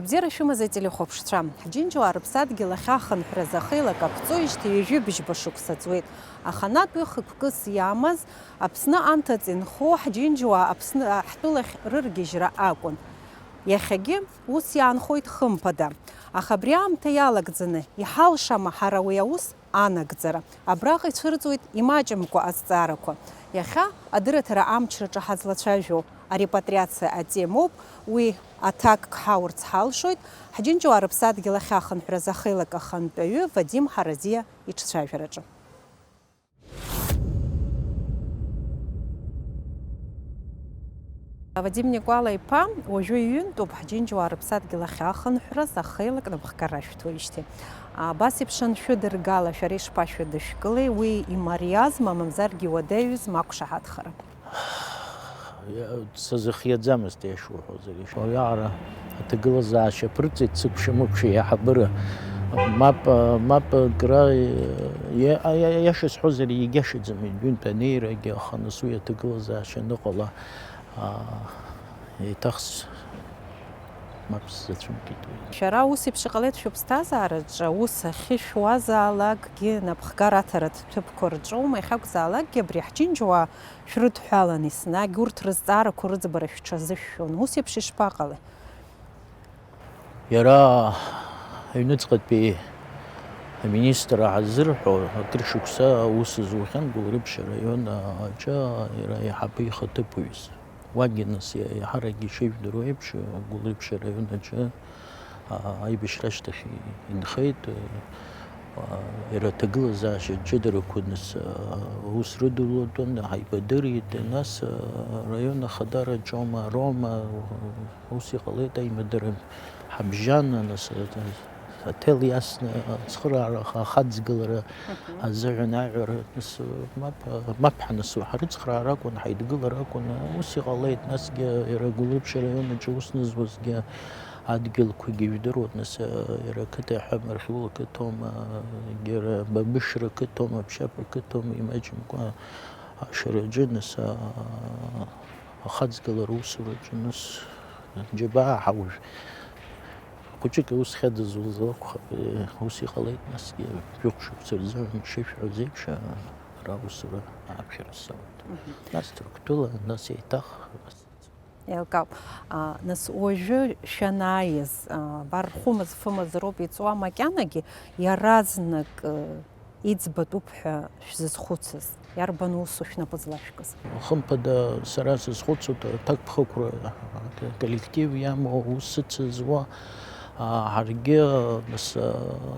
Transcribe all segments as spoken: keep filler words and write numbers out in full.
Абзиара шәымаз, ателехәаԥшцәа. Ҳџьынџьуаа рыԥсадгьыл ахь ахынҳәразы ахеилак аԥҵоижьҭеи ҩажәи быжьба шықәса ҵуеит. Аханатәи хықәкыс иамаз Аԥсны анҭыҵ инхо ҳџьынџьуаа Аԥсны ҳтәылахь рыргьежьра акәын. Иахьагьы ус иаанхоит хымԥада. Аха абри аамҭа иалагӡаны иҳалшама ҳара уи аус анагӡара? Абраҟа ицәырҵуеит имаҷымкәа азҵаарақәа. Иахьа адырраҭара амчраҿы ҳазлацәажәо арепатриациа атемоуп, уи аҭакк ҳаурц ҳалшоит, ҳџьынџьуаа рыԥсадгьыл ахь ахынҳәразы ахеилак ахантәаҩы Вадим Ҳаразиа иҿцәажәараҿы. Вадим Никәала-иԥа, уажәы иҩынтәуп ҳџьынџьуаа рыԥсадгьыл ахь ахынҳәраз ахеилак напхгара шәҭоижьҭеи. Абас еиԥш аншәыдыргала, шәара ишԥашәыдышәкылеи, уи имариазма, мамзаргьы иуадаҩызма ақәшаҳаҭхара? Сазыхиаӡамызт, иашуҳәозар, уаҩаҟара аҭагылазаашьа аԥырҵеит, сыкәша-мыкәша иаҳабыра. Мап, мап, акра, иа-, иа-, иаша сҳәозар, иагьиашаӡам, ҩынтә анеирагьы, аха нас уи аҭагылазаашьа аныҟала, аа, еиҭах с-, мап сзацәымкит уи. Шәара ус еиԥш иҟалеит шәыԥсҭазаараҿы, ус ахьышәуазаалакгьы, напхгара аҭаратә ҭыԥқәа рҿоума, иахьакәзаалакгьы абри ҳџьынџьуаа шәрыдҳәалан, еснагь урҭ рызҵаарақәа рыӡбара шәҽазышәшәон. Ус еиԥш ишԥаҟалеи? Иара аҩныҵҟатәи аминистр ҳазырҳәо, акыр шықәса аус зухьан Гәылрыԥшь араион аҿы иара еиҳабы ихаҭыԥуаҩыс. Уагьы нас иа-, еиҳаракгьы ишыжәдыруа еиԥш, Гәылрыԥшь араион аҿы, а, аибашьра ашьҭахь инхеит, а, иара аҭагылазаашьа ҷыдарақәа нас, а, аус рыдулатәын, ҳаибадырит, нас, а, араион ахадара ҿома, рома, ус иҟалеит аимадара, ҳабжьан, нас, а, аҭел иасны ацхыраара, ахаҵгылара Мгм. азыҳәан аиҳәара, нас, мап, мап ҳанасу, ҳарыцхраара акәын, ҳаидгылара акәын, ус иҟалеит, насгьы иара Гәылрыԥшь араион аҿы ус нызуазгьы адгьылқәагьы ижәдыруан, нас, иара ақыҭа иаҳәам, Архьула ақыҭоума, егьи ара Бабышра ақыҭоума, Аԥшьаԥ ақыҭоума, имаҷымкәа ашараҿы, нас, ахаҵгылара усураҿы, нас, џьабаа ҳауажә. Хәыҷык аус хьадызулаз акәхап, ус иҟалеит, насгьы жәохә шықәса рзыҳәан ишышәҳәаз еиԥш, ара аусура ааԥхьара салагеит. Мгм. Нас Ҭырқәтәыла, нас еиҭах. Еилкаауп. А, нас уажәы шәанааиз, а, абар рхәымыз-фымыз роуп иҵуа, макьанагьы иаразнак, э, иӡбатәуп ҳәа шәзызхәыцыз, иарбан усу шәнапы злашәкыз? Хымԥада, сара сызхәыцуа, аҭакԥхықәра, аколлектив иамоу, аус ыцызуа, а, ҳаргьы, нас, а,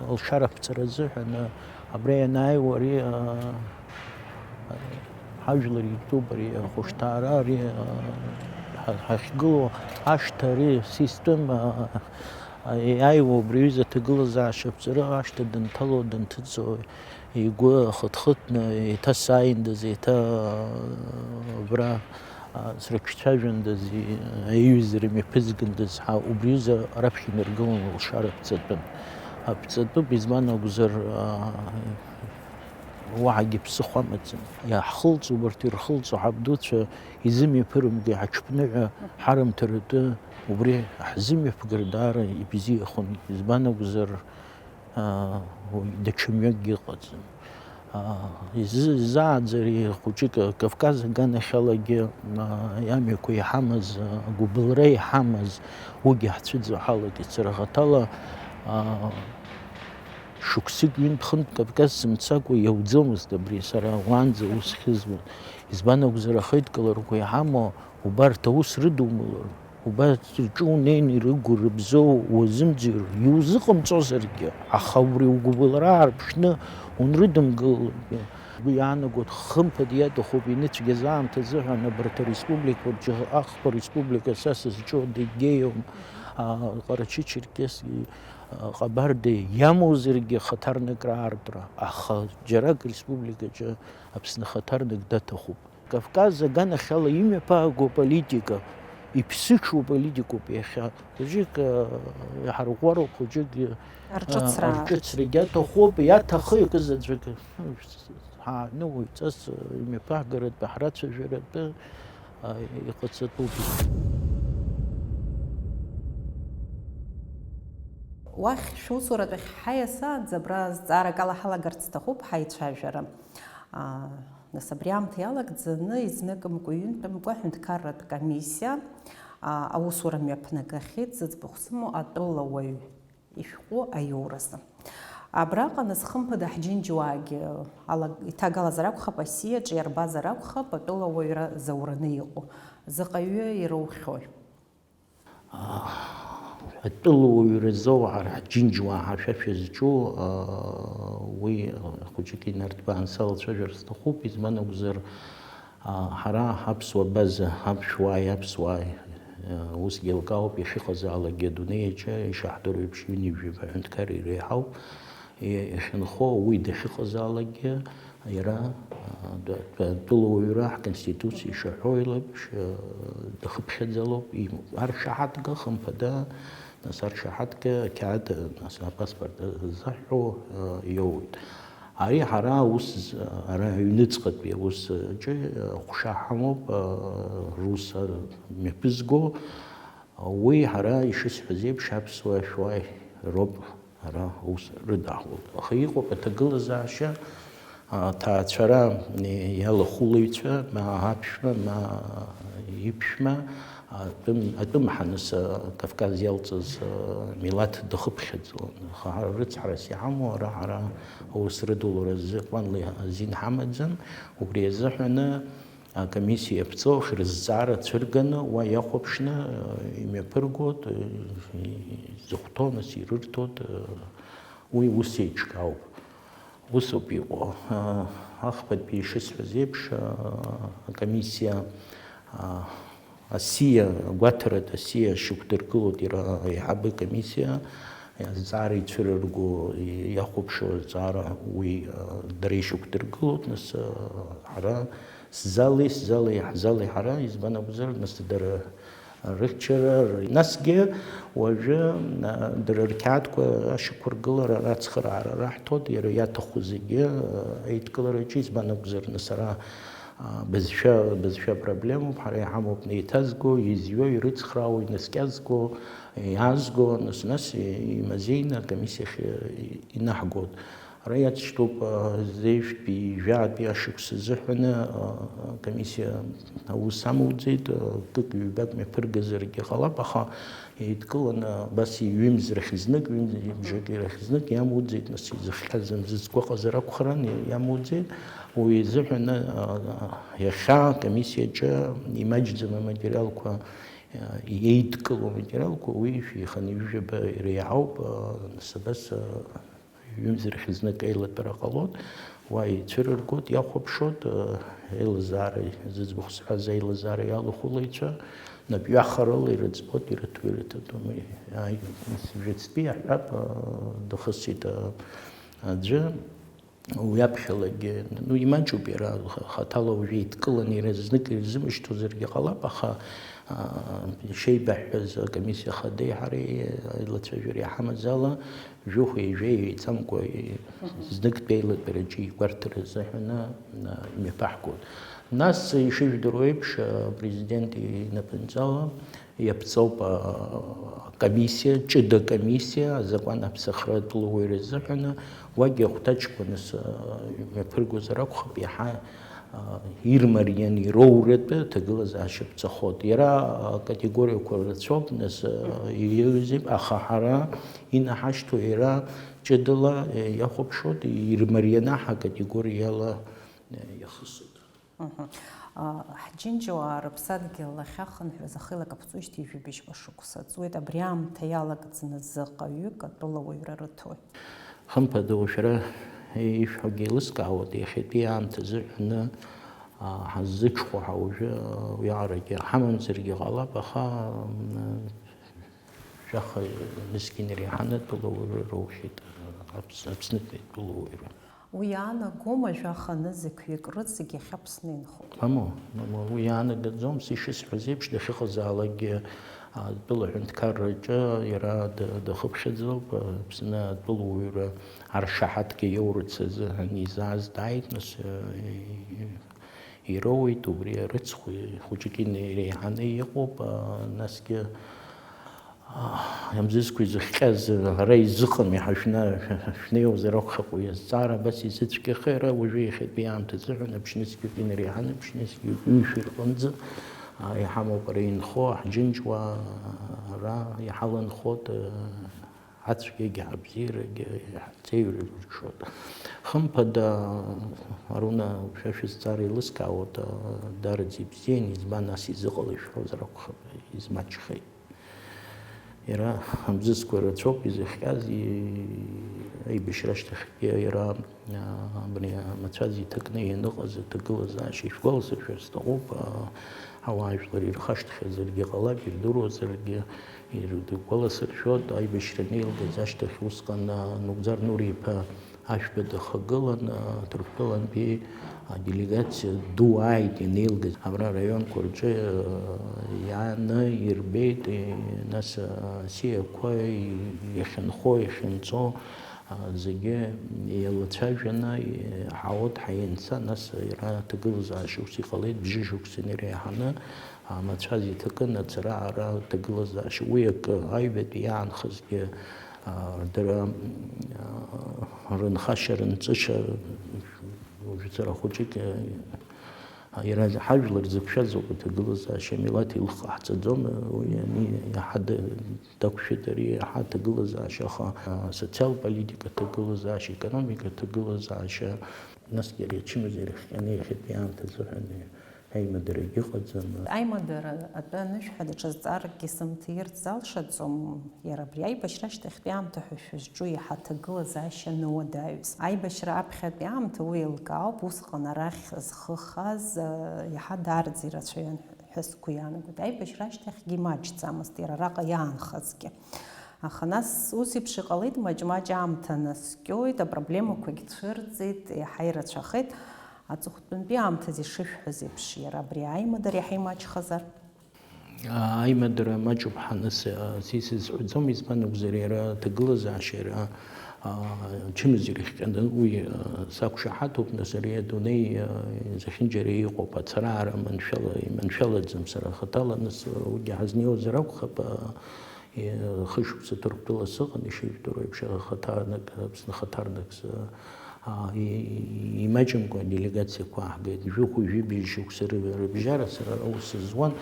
лшара аԥҵара азыҳәан, а, абра ианааиуа ари, а, ҳажәлар иртәуп, ари ахәышҭаара, ари, а, ҳа-, ҳахьгылоу ашҭа, ари система, а, иааиуа убри аҩыза аҭагылазаашьа аԥҵара ашҭа данҭало, данҭыҵуа, игәы ахыҭхыҭны, еиҭа сааиндаз, еиҭа абра, а, срыҽцәажәандаз, и-, аиҩызара мҩаԥызгандаз, ҳа убри аҩыза раԥхьа инаргылон лшара аԥҵатәын. Аԥҵатәуп, избан акәзар, а, уаҳагьы ԥсыхәа амаӡам. Иаҳхылҵ, убарҭ ирхылҵуа ҳабдуцәа изымҩаԥырымгеи, ҳаҽԥныҳәа ҳарымҭаратәы убри ҳзымҩаԥгар даара ибзиахон, избан акәзар, аа, уи даҽа мҩакгьы ыҟаӡам. Аа, изы-, изааӡари хәыҷык Кавказ аганахьалагьы, аа, амҩақәа иҳамаз, агәыбылра иҳамаз, уигьы ҳцәыӡуа ҳалагеит. Сара хаҭала, аа, шықәсык ҩынтә-хынтә Кавказ сымцакәа иауӡомызт абри, сара уаанӡа ус хьызуан. Избан акәзар, ахеидкыларақәа иҳамоу убарҭ аус рыдумлар, убарҭ рҿы унеины ирыгу рыбзоу уазымӡыр, иузыҟамҵозаргьы, аха убри угәыбылра аарԥшны унрыдымгыларгьы, угәы иаанагоит, хымԥада иаҭахуп, иныцәгьаз аамҭа азыҳәан абарҭ ареспубликақәа рҿы ахԥа республика са сызҿу Адыгеиоума, а, Ҟарачы-Черкесиа, а, Ҟабардеи иамоузаргьы хаҭарнакра аартра, аха џьарак республикаҿы Аԥсны хаҭарнак даҭахуп. Кавказ аганахьала имҩаԥааго аполитика, иԥсыҽу аполитикоуп иахьа. Хәыҷык, а, иҳарӷәӷәароуп, хәыҷык, а, Арҿыцра. Арҿыцрагьы аҭахуп, иаҭахы икызаҵәык. Ҳааҳәны уаҩҵас имҩаԥаҳгаратәы, ҳрацәажәаратәы, а, иҟаҵатәуп. Уахь шәусуратә ахь ҳаиасаанӡа абра зҵаарак ала ҳалагарц сҭахуп ҳаицәажәара. Аа, нас абри аамҭа иалагӡаны изныкымкәа-ҩынтәымкәа аҳәынҭқарратә комиссиа, аа, аусура мҩаԥнагахьеит зыӡбахә сымоу атәылауаҩ ишәҟәы аиуразы. Абраҟа нас хымԥада ҳџьынџьуаагьы ала-, иҭагалазар акәхап, асиаҿ иарбазар акәхап, атәылауаҩра заураны иҟоу. Заҟаҩы ироухьои? Атәылауаҩразы ауаа ҳџьынџьуаа ҳәа шәа шәызҿу, уи хәыҷык инарҭбаан салацәажәар сҭахуп, изман акәзар, ҳара ҳаԥсуа база, аԥшәмааи аԥсуааи, усгьы еилкаауп, иахьыҟазаалакгьы адунеи аҿы, ишаҳдыруа еиԥш, ҩынҩажәаба аҳәынҭқар иреиҳауп. Иахьынхо уи дахьыҟазаалакгьы, иара, а, д-, д-, атәылауаҩра ҳконституциа ишаҳәо еиԥш, а, дахыԥхьаӡалоуп, имоуп. Аршаҳаҭга, хымԥада, нас аршаҳаҭга ақьаад, нас апаспорт азыҳәо, а, иоуеит. Ари ҳара аус, ара аҩныҵҟатәи аус аҿы, а, ҟәша ҳамоуп, а, рус, а, мҩаԥызго. Уи ҳара ишысҳәаз еиԥш аԥсуа шәуа роуп ара аус рыдаҳулт. Аха иҟоуп аҭагылазаашьа, аҭаацәара, иалахәылаҩцәа, ма аԥшәма, ма иԥшәма, атәым, атәым ҳаныс, Кавказ иалҵыз, милаҭ дахыԥхьаӡон. Аха ҳара рыцҳарас иҳамоу ара ҳара аус рыдулара азы ҟәанла азин ҳамаӡам, убри азыҳәаны Акомиссиа иаԥҵоу ахь рызҵаара цәырганы, уа иахәаԥшны, э, имҩаԥыргоит, э, изыхәҭоу, нас ирырҭоит, э, уи ус еиҿкаауп. Усоуп иҟоу. Э, ахԥатәи ишысҳәаз еиԥш, э, акомиссиа, э, асиа, агәаҭаратә асиа шьақәдыргылоит иара аиҳабы комиссиа, азҵаара ицәырырго, иахәаԥшуа азҵаара уи, э, дара ишьақәдыргылоит, нас, э, ҳара Сзалеи, сзалеи, ҳзалеи ҳара, избан акәзар, нас дара рыхьчара, р-, насгьы уажәы, а, дара рқьаадқәа ашьақәыргылара, ацхыраара раҳҭоит, иара иаҭаху зегьы, а, аидкылараҿы, избан акәзар, нас ара, а, бызшәа, бызшәа проблемоуп, ҳара иҳамоуп неиҭазго, изҩо, ирыцхраауа, инаскьазго, иаазго, нас, нас имазеины акомиссиахь, и-, инаҳгоит. Ара иаҵшьҭоуп, а, зеижәтәи жәаатәи ашықәс азыҳәаны, а, акомиссиа аус амуӡеит, а, кык-ҩбак мҩаԥыргазаргьы ҟалап, аха еидкыланы абас ҩымз рахь знык, ҩымз-, ҩымжак рахь знык иамуӡеит, нас изыхҟьаз мзызқәа ыҟазар акәхарын, иамуӡеит. Уи азыҳәаны, а, иахьа акомиссиаҿы имаҷӡам аматериалқәа, а, иеидкылоу аматериалқәа, уи шәиханы ҩажәаба иреиҳауп, а, нас абас, а, Ҩымз рахь знык еилатәара ҟалоит, уа ицәырыргоит, иахәаԥшуеит, э, еилазаара, зыӡбахә сҳәаз аилазаара иалахәылаҩцәа, напҩахарала ирыӡбоит, ирыҭ-, ирыҭатәым, ааи, нас жәытәтәи аҳәап, э, дахысит, э, аӡәы, уи аԥхьалагьы, ну, имаҷуп иара, х-, хаҭала уажәы еидкыланы иара знык ирзымышьҭуазаргьы ҟалап, аха, э, ишеибаҳҳәаз акомиссиа хадеи ҳареи аилацәажәара иҳамаз ала, Жәохәеи жәеи еиҵамкәа, зныктәи аилатәараҿы игәарҭара азыҳәаны, а, имҩаԥаҳгоит. Нас, ишыжәдыруа еиԥш, апрезидент инапынҵала иаԥҵоуп, а, акомиссиа, ҷыда комиссиа, азакәан аԥсахра атәылауаҩра азыҳәаны, уагьы ахәҭаҷқәа нас, а, имҩаԥыргозар акәхап, иаҳа ирмарианы ироуратәы аҭагылазаашьа ԥҵахоит. Иара акатегориақәа рацәоуп, нас, иаҩызеиԥ, аха ҳара инаҳашьҭуа иара ҷыдала иахәаԥшуеит, ирмарианы ҳакатегориала иахысуеит. Мгм. А, ҳџьынџьуаа рыԥсадгьыл ахь ахынҳәра зхы еилакаԥҵәоижьҭеи ҩажәи быжьба шықәса ҵуеит, абри аамҭа иалагӡаны заҟаҩык атәылауаҩра рыҭои? Хымԥада, шәара ишәҳәогьы еилыскаауеит, иахьатәи аамҭа азыҳәаны, а, ҳаззыҽхәо ҳәа уажәы, а, уиаҟарагьы ҳамамзаргьы ҟалап, аха, м, жәаха мызқьынра иҳаны атәылауаҩра роухьеит, а, Аԥс-, Аԥснытәи атәылауаҩра. Уи иаанагома жәаха нызқьҩык рыҵегь иахьа Аԥсны инхо? Мамоу, мамоу, уи иаанагаӡом, ишысҳәаз еиԥш, дахьыҟазаалакгьы, а, атәыла аҳәынҭқарраҿы иара д-, дахыԥхьаӡоуп, а, Аԥсны атәылауаҩра аршаҳаҭга иоурц азыҳәан изааз дааит, нас, а, и-, и-, ироуеит, убри арыцхә хәыҷык инеиреиҳаны иҟоуп, а, насгьы, Амзызқәа изыхҟьаз ара изыҟами, ҳашәна-, шәнеиуазар акәхап уи азҵаара, абас изыцәгьахеи, ара уажәы иахьатәи аамҭа азыҳәан Аԥшьныцәгьоуп, инареиҳаны Аԥшьныцәгьоуп, ҩышәи рҟынӡа, а, иҳамоуп ара инхо, ҳџьынџьуаа ара иҳаланхот, а, ацәгьагьы ҳабзиарагьы иаҳзеиҩыр рыҽшоит. Хымԥада, Аруна, шәа шәызҵаара еилыскаауеит, а, дараӡа ибзиан, избан ас изыҟалеи шәҳәозар акәхап, измаҷхеит. Иара амзызқәа рацәоуп изыхҟьаз, и-, аибашьра ашьҭахьгьы иара, а, абри амацәаз иҭакны ианыҟаз аҭагылазаашьа ишәгәаласыршәар сҭахуп, а, ауаажәлар ирхашҭхьазаргьы ҟалап, ирдыруазаргьы, иргәаласыршәоит, аибашьра анеилгаз ашьҭахь усҟан, а, Нугзар Нури-иԥа Ашәба дахагылан, Ҭырқәтәылантәи аделегациа ду ааит ианеилгаз. Абра араионқәа рҿы иааны ирбеит, нас асиақәа иахьынхо, иахьынҵо зегьы еилацәажәаны ҳаот ҳаинца, нас иара аҭагылазаашьа ус иҟалеит, бжьышықәса инареиҳаны амацәаз иҭакын ацара-аара аҭагылазаашьа. Уи акы, аҩбатәи иаанхазгьы, а, дара, а, рынхашьа, рынҵышьа, уажәы сара хәыҷык, а, иара ҳажәлар зықәшәаз ауп аҭагылазаашьа, амилаҭ илых ҟаҳҵаӡом, уи ани иаҳа д-, дақәшәеит ари иаҳа аҭагылазаашьа, аха, а, социал политика аҭагылазаашьа, економика аҭагылазаашьа, насгьы ари ачымазара иахҟьаны иахьатәи аамҭазы ҳәа аимадара егьыҟаӡам. Аимадара атәы анышәҳәа, даҽа зҵааракгьы сымҭаирц залшаӡом, иара абри аибашьра ашьҭахьтәи аамҭа ҳәа шәызҿу иаҳа аҭагылазаашьа ануадаҩыз. Аибашьра аԥхьатәи аамҭа уи еилкаауп, усҟан арахь зхы хаз, а, иаҳа даараӡа ирацәаҩын ҳәа сгәы иаанагоит. Аибашьра ашьҭахьгьы имаҷӡамызт, иара араҟа иаанхазгьы. Аха нас ус еиԥш иҟалеит, маҷ-маҷ аамҭа наскьоит, апроблемақәагь цәырҵит, иаҳа ирацәахеит. Аҵыхәтәантәи аамҭазы ишышәҳәаз еиԥш, иара абри аимадара иаҳа имаҷхазар? Аимадара маҷуп ҳәа нас, а, сисызҳәаӡом, избан акәзар, иара аҭагылазаашьа, иара, а, ачымазара иахҟьаны уи, а, сақәшаҳаҭуп, нас ари адунеи, а, зехьынџьара иҟоуп, ацара-аара маншәала, иманшәалаӡам сара хаҭала, нас, а, уигьы ҳазнеиуазар акәхап, а, Хышықәса Ҭырқәтәыла сыҟан, ишыжәдыруа еиԥш, ахаҭарнак, Аԥсны ахаҭарнак с-, а, и-, и-, имаҷымкәа аделегациақәа ааҳгеит. Жәохә-жәибжь шықәса ры-, рыбжьара сара аус зуан.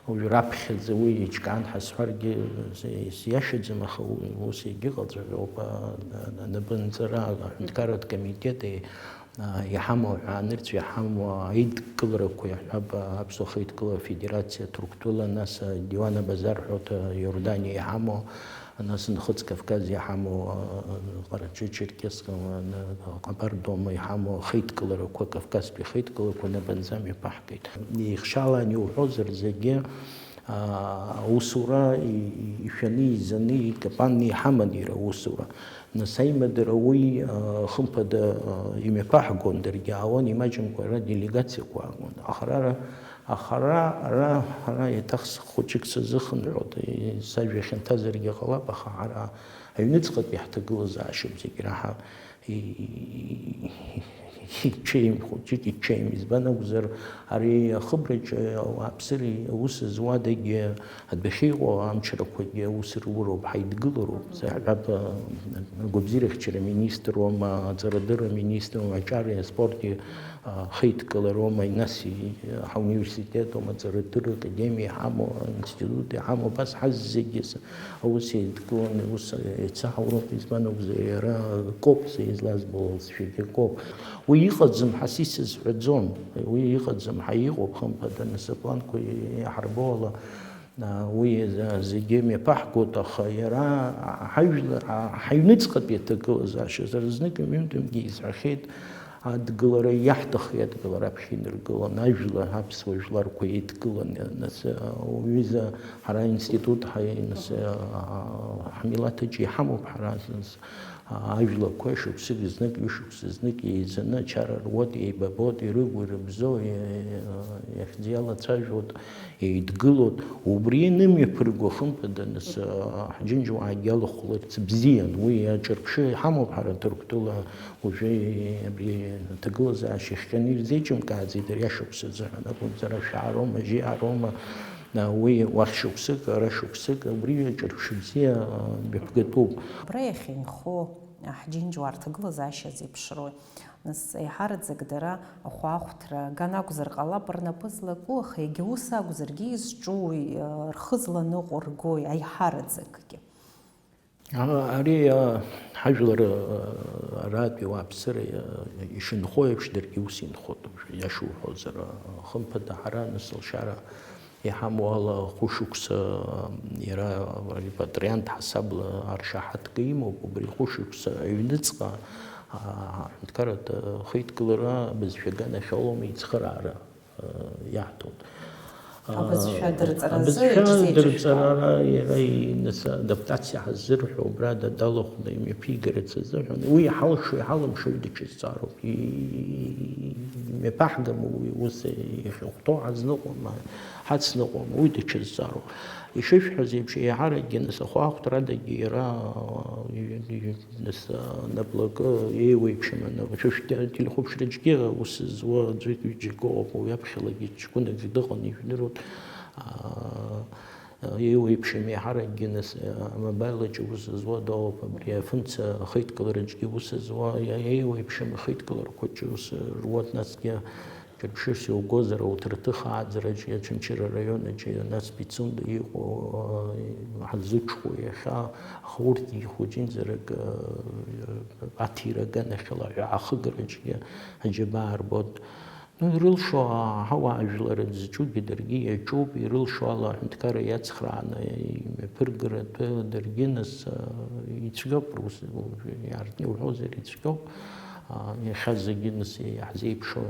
Уажә раԥхьаӡа уи иҿкаан ҳәа сҳәаргьы, с-, сиашаӡам, аха у-, ус егьыҟаҵәҟьоуп, а, а, анапынҵара, аҳәынҭқарратә комитети, а, иҳамоу, аҳәаанырцә иҳамоу аидкыларақәа иаҳҳәап, Аԥсуа Хаидкыла Афедерациа Ҭырқәтәыла, нас, а, Диуана Базар ҳәа, а, Иорданиа иҳамоу, нас Нхыҵ Кавказ иҳамоу, а, а, Ҟарачы-Черкесск, а, а, Ҟабардома иҳамоу ахеидкыларақәа, Кавказтәи ахеидкыларақәа нап анӡа мҩаԥаҳгеит. Ихшьалан иуҳәозар зегьы, а, аусура и-, и-, ишәаны, изаны, икапанны иҳаман иара аусура. Нас аимадара уи, а, хымԥада, а, имҩаԥаҳгон, даргьы аауан, имаҷымкәа ара делегациақәа аауан. Аха ара, аха ара, ара, ара еиҭах с-, хәыҷык сазыхынҳәуеит, и-, сажәа хьанҭазаргьы ҟалап, аха ара аҩныҵҟатәи ҳҭагылазаашьоуп зегь раҳа и-, и-, и-, иҽеим, хәыҷык иҽеим. Избан акәзар, ари ахыбраҿы ауааԥсыреи аус зуадагьы адәахьы иҟоу амчрақәагьы аус руроуп, ҳаидгылароуп. Саҳәап, агәабзиарахьчара министр уама, аҵарадырра министр уама, аҿари аспорти, а, хеидкылара уама, нас и-, ҳауниверситет уама, аҵарадырра академиа иҳамоу, аинститут иҳамоу, абас ҳазегьы с-, аус еидкыланы, ус еицаҳауроуп, избан акәзар, иара коуп, са излазбо алҵшәагьы коуп. Уи иҟаӡам ҳәа са исызҳәаӡом, уи иҟаӡам ҳәа иҟоуп, хымԥада, нас апланқәа иаҳарбо ала, а, уи за-, зегьы мҩаԥаҳгоит, аха иара ҳажәла-, ҳа-, ҳаҩныҵҟатәи аҭагылазаашьа, сара знык ҩынтәымгьы исҳәахьеит, адгылара иаҳҭахи, адгылара аԥхьа инаргылан, ажәла, аԥсуа жәларқәа еидгылан, нас, а, уҩыза ҳара аинститут ҳаи-, нас, а, ҳмилаҭ аҿы иҳамоуп ҳара, нас, Ажәлақәа шықәсык знык, ҩышықәса знык еизаны ачара руеит, еибабоит, ирыгу, ирыбзоу, иахьӡ иалацәажәоит, еидгылоит. Убри анымҩаԥырго, хымԥада, нас, ҳџьынџьуаагьы алахәларц бзиан. Уи аҿырԥшы иҳамоуп ҳара Ҭырқәтәыла уажәы абри аҭагылазаашьа иахҟьаны ирзеиҿымкааӡеит ари ашықәс азыҳәан акәымзар, ашәаароума, ажьиаароума, Уи уахь шықәсык, ара шықәсык, убри ҿырԥшы бзиа мҩаԥгатәуп. Абра иахьа инхо ҳџьынџьуаа рҭагылазаашьа зеиԥшрои? Нас, еиҳараӡак дара ахәаахәҭра ган акәзар ҟалап рнапы злаку, аха егьа ус акәзаргьы изҿуи, рхы зланыҟәыргои, аиҳараӡакгьы? Ари ҳажәлар аратәи ауааԥсыра ишынхо еиԥш даргьы ус инхоит, иаша уҳәозар, хымԥада ҳара нас алшара иҳамоу ала хәышықәса иара репатриант ҳасабла аршаҳаҭга имоуп, убри хәышықәса аҩныҵҟа аҳәынҭқарратә хеидкылара абызшәа аганахьала аума ицхыраара иаҳҭоит. Абызшәа дырҵаразы Абызшәа иаҿзеиҿышәтәуп. Дырҵарара иара инас адаптациа ҳаззырҳәо убра дадалахәны имҩаԥигарц азыҳәан, уи иҳалшо, иҳалымшо уи даҽа зҵаароуп. И-, имҩаԥаҳгама уи ус иахьахәҭоу ҳазныҟәама, ҳацныҟәама, уи даҽа зҵаароуп. Ишышәҳәаз еиԥш, еиҳаракгьы нас ахәаахәҭрадагьы иара, и-, и-, Нас, а, наплакы еиуеиԥшым, ана-, шәа-, шәтә-, телехәаԥшраҿгьы аус зуа аӡәык-ҩыџьак ыҟоуп, уи аԥхьалагьы ҷкәынак дыҟан, ижәдыруан. А, еиуеиԥшым еиҳаракгьы, нас, а, амобаил аҿы аус зуа дыҟоуп, абри афымца ахеидкылараҿгьы аус зуа, иа-, еиуеиԥшым ахеидкыларақәа аҿы аус руан, насгьы Ҿырԥшыс иугозар, ауҭраҭых ааӡараҿы, Очамчыра араион аҿы, нас Пицунда иҟоу, ҳаззыҽхәо иахьа, аха урҭгьы ихәыҷымзарак, аҭира аганахьала аҳәаа ахыгараҿгьы аџьабаа рбоит. Ну, ирылшо аҳауаажәлар зҿугьы даргьы иаҿуп, ирылшо ала аҳәынҭқарра иацхрааны имҩаԥыргаратәы даргьы нас ицәгьоуп, рус иаартны иуҳәозар ицәгьоуп. Иахьа зегьы нас иаҳзеиԥшу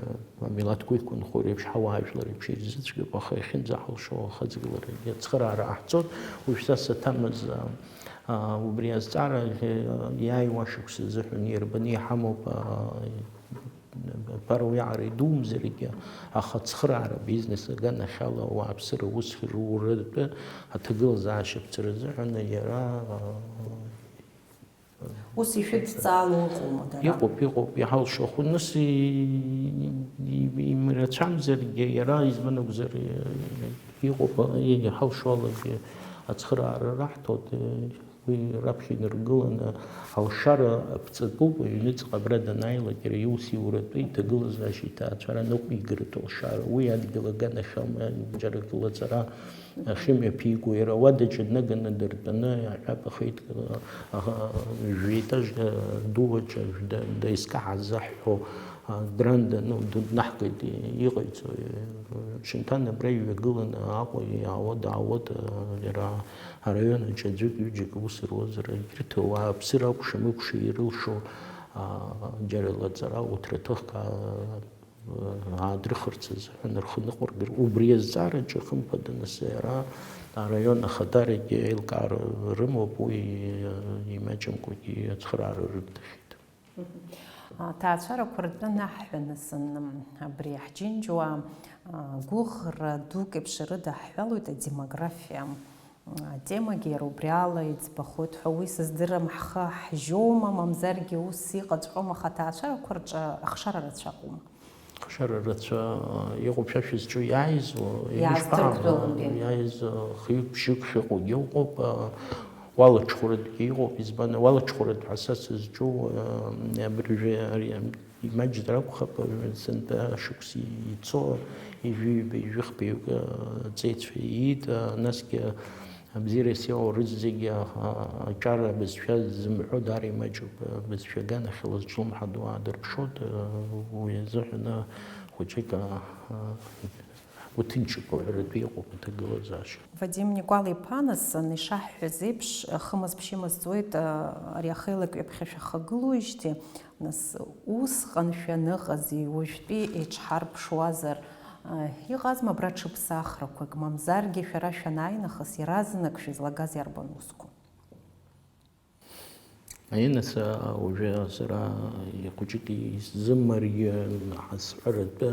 Амилаҭқәа иқәынхо реиԥш, ҳауаажәлар реиԥш ирзыцәгьоуп, аха иахьынӡаҳалшо ахаҵгыларагьы ацхыраара ҟаҳҵоит. Уажә са саҭамыз, а, а, убри азҵаара, а, иааиуа шықәса азыҳәан ирбаны иҳамоуп, а, ԥара уиаҟара идумзаргьы, аха ацхыраара, бизнес аганахьала ауааԥсыра аус руратәы аҭагылазаашьа ԥҵәара азыҳәан иара, а, Ус ишәыдҵаало ыҟоума дара? Иҟоуп, иҟоуп, иҳалшо ахәныс и-, и-, имрацәамзаргьы, иара, избан акәзар, иҟоуп, иҳалшо алагьы ацхыраара раҳҭоит, уи раԥхьа инаргыланы алшара аԥҵатәуп, аҩныҵҟа абра данааилак иара иус иуратәы иҭагылазаашьа иҭаацәара ныҟәигаратә алшара, уи адгьыл аганахьала џьарак лаҵара ахьымҩаԥиго, иара ауадаҿы днаганы дыртәаны, аҳәап ахеидкыла, аха, жәа-етаж ду аҿы, жәда-, даизкаҳаз заҳҳәо, а, дранда, ну, днаҳгеит, иҟаиҵо, Шьынҭан абра иҩагыланы Аҟәа иаауа, даауа, а, иара араион аҿы аӡәык-ҩыџьак аус руазар, егьырҭ ауаа ԥсыр акәша-мыкәша ирылшо, а, џьара лаҵара, уҭраҭыхк, а, аадрыхырц азыҳәан рхы ныҟәыргар, убри азҵаараҿы, хымԥада, нас иара араион ахадарагьы аилкаара рымоуп, уи имаҷымкәагьы ацхыраара рырҭахьеит. Аҭаацәарақәа ртәы наҳҳәаны сынным, абри ҳџьынџьуаа гәыӷра дук еиԥш ирыдаҳҳәалоит адемографиа. Атемагьы иара убри ала иӡбахоит ҳәа уи сыздырам, ҳхы ҳжьома, мамзаргьы ус иҟаҵәҟьома, аха аҭаацәарақәа рҿы ахшара рацәаҟоума? Ахшара рацәа иҟоуп, шәа шәызҿу иааизу, Иаасдыркылоит. Иааиз хҩык-ԥшьҩык шәыҟоугьы ыҟоуп, уалаҽхәыратәгьы иҟоуп, избан, уалаҽхәыратә ҳәа са сызҿу, абыржәы ари Имаҷзар акәхап, сынтәа шықәс ицо, ижәиҩба, ижәыхԥаҩык аҵеицәа иит, насгьы абзиарас иҟоу рызегьы аҿар абызшәа зымҳәо даара имаҷуп, абызшәа аганахьала зҿлымҳадоу аадырԥшуеит, уи азыҳәан хәыҷык Уҭынчуп, уҳәаратәы иҟоуп аҭагылазаашьа. Вадим Никәал-иԥа, нас, ишаҳҳәаз еиԥш, хымз-ԥшьымз ҵуеит, ари ахеилак ҩаԥхьа шәахагылоуижьҭеи, нас, усҟан шәаныҟази, уажәтәи еиҿҳарԥшуазар, иҟазма абра ҽыԥсахрақәак, мамзаргьы шәара шәанааи нахыс иаразнак шәызлагаз иарбан усқәоу? Аинацәа уажәы сара хәыҷык исзымариан ҳазҳәаратәы,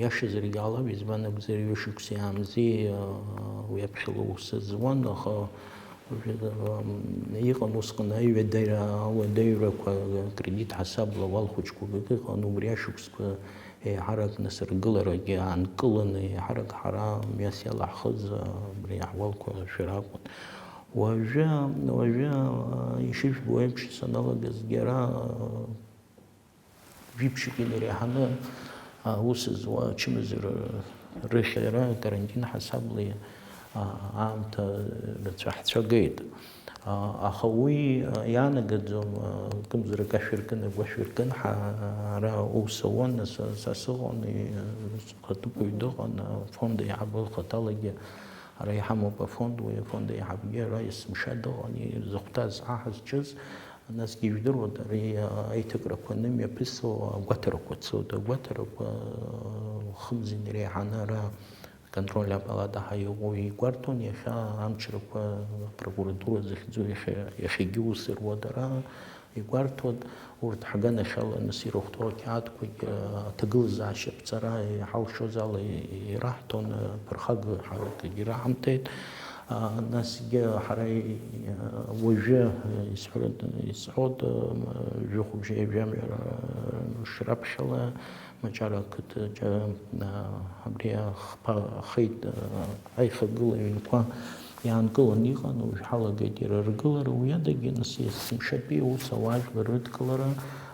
иашазаргьы ҟалап, избан акәзар, ҩышықәса иаамзи уи аԥхьала ус зуан, аха уажәы иҟан усҟан аҩадара, ауадаҩрақәа, акредит ҳасабла уал хәыҷқәак ыҟан, убри ашықәсқәа Еиҳарак нас ргыларагьы аанкыланы, еиҳарак ҳара мҩас иалаҳхыз абри аҳуалқәа шәара акәын. Уажәы, уажәы ишыжәбо еиԥш саналагазгьы ара жәиԥшьык инареиҳаны аус зуа ачымазара рыхьара карантин ҳасабла аамҭа рацәа ҳцәагеит. Аха уи иаанагаӡом, акымзарак ашәыркын, агәашәыркын, ҳара аус ауан, са, са сыҟан, схаҭыԥуаҩ дыҟан, афонд аиҳабы лхаҭалагьы ара иҳамоуп афонд, уи афонд аиҳабгьы ара есымша дыҟан, зыхәҭаз ҳа ҳазҿыз, насгьы ижәдыруада, ари аиҭакрақәа анымҩаԥысуа агәаҭарақәа цоит, агәаҭарақәа хымз инареиҳаны ара Аконтрольная палата ҳәа иҟоу игәарҭон, иахьа амчрақәа апрокуратура захьӡу иахьа, иахьагьы ус руа дара игәарҭон, урҭ ҳганахьала нас ирыхәҭоу ақьаадқәагь, аҭагылазаашьа аԥҵара иҳалшоз ала ираҳҭон, ԥырхага ҳаракгьы раҳамҭеит. Насгьы ҳара уажәы исҳәоит, исҳәоит, жәохәыбжьы жәамҩа шраԥхьала Маҷара ақыҭаҿы, а, абри ахԥа ахеит, а, аихагыла аҩнқәа иаанкыланы иҟан, уажә ҳалагеит иара ргылара, уи адагьы, нас, есымшатәи аус ауаажәлар рыдкылара,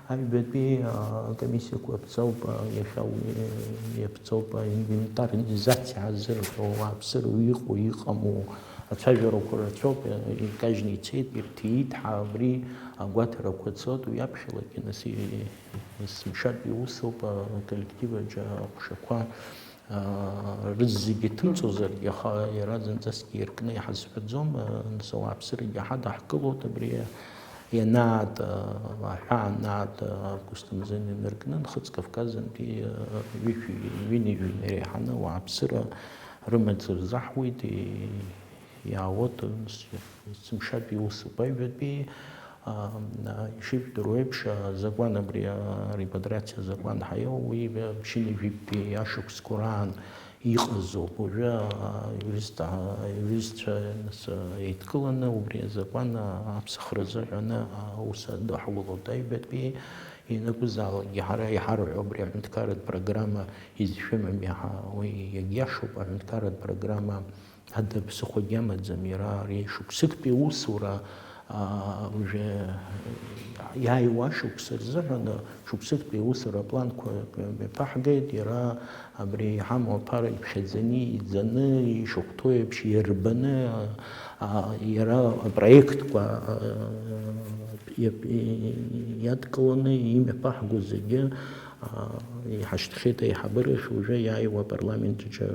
аҩбатәи, а, акомиссиақәа аԥҵоуп, а, иахьа уи иаԥҵоуп, а, инвентаризациа азырҳәо, ауааԥсыра иҟоу, иҟаму, ацәажәарақәа рацәоуп, а, икажьны ицеит, ирҭиит, ҳа абри агәаҭарақәа цоит, уи аԥхьалагьы, нас, и-, Есымшатәи усоуп, аколлектив аҿы аҟәшақәа, аа, рызегьы ҭымҵозаргьы, аха иара зынӡаскгьы иркны иҳазҳәаӡом, нас ауааԥсырагьы ҳадаҳкылоит, абри ианаат, аҳәаа анаат, август амза инаркны, Нхыҵ Кавказынтәи, ҩышәи ҩынҩажәи инареиҳаны ауааԥсыра рымаҵ рзаҳуеит, и-, иаауеит, есымшатәи усуп, аҩбатәи Ишыжәдыруа еиԥш, азакәан абри, арепатриациа азакәан ҳаиоу, уи ԥшьынҩажәитәи ашықәсқәа раан иҟазоуп. Уажәы аиуристцәа, аиуристцәа, нас, еидкыланы, убри азакәан аԥсахра азыҳәаны аус адаҳулоит. Аҩбатәи ианакәызаалакгьы ҳара иҳарҳәо абри аҳәынҭқарратә программа изшәымами ҳәа, уи иагьиашоуп, аҳәынҭқарратә программа Ада ԥсыхәагьы амаӡам, иара ари шықәсыктәи аусура, аа, уажәы иааиуа шықәса рзыҳәан, шықәсыктәи аусура апланқәа мҩаԥаҳгеит, иара абри иҳамоу аԥара иԥхьаӡаны, иӡаны, ишахәҭоу еиԥш иарбаны, аа, иара апроектқәа, аа, иап-, иадкыланы имҩаԥаҳго зегьы, Иҳашьҭхьеит аиҳабыра ахь уажәы иааиуа апарламент аҿы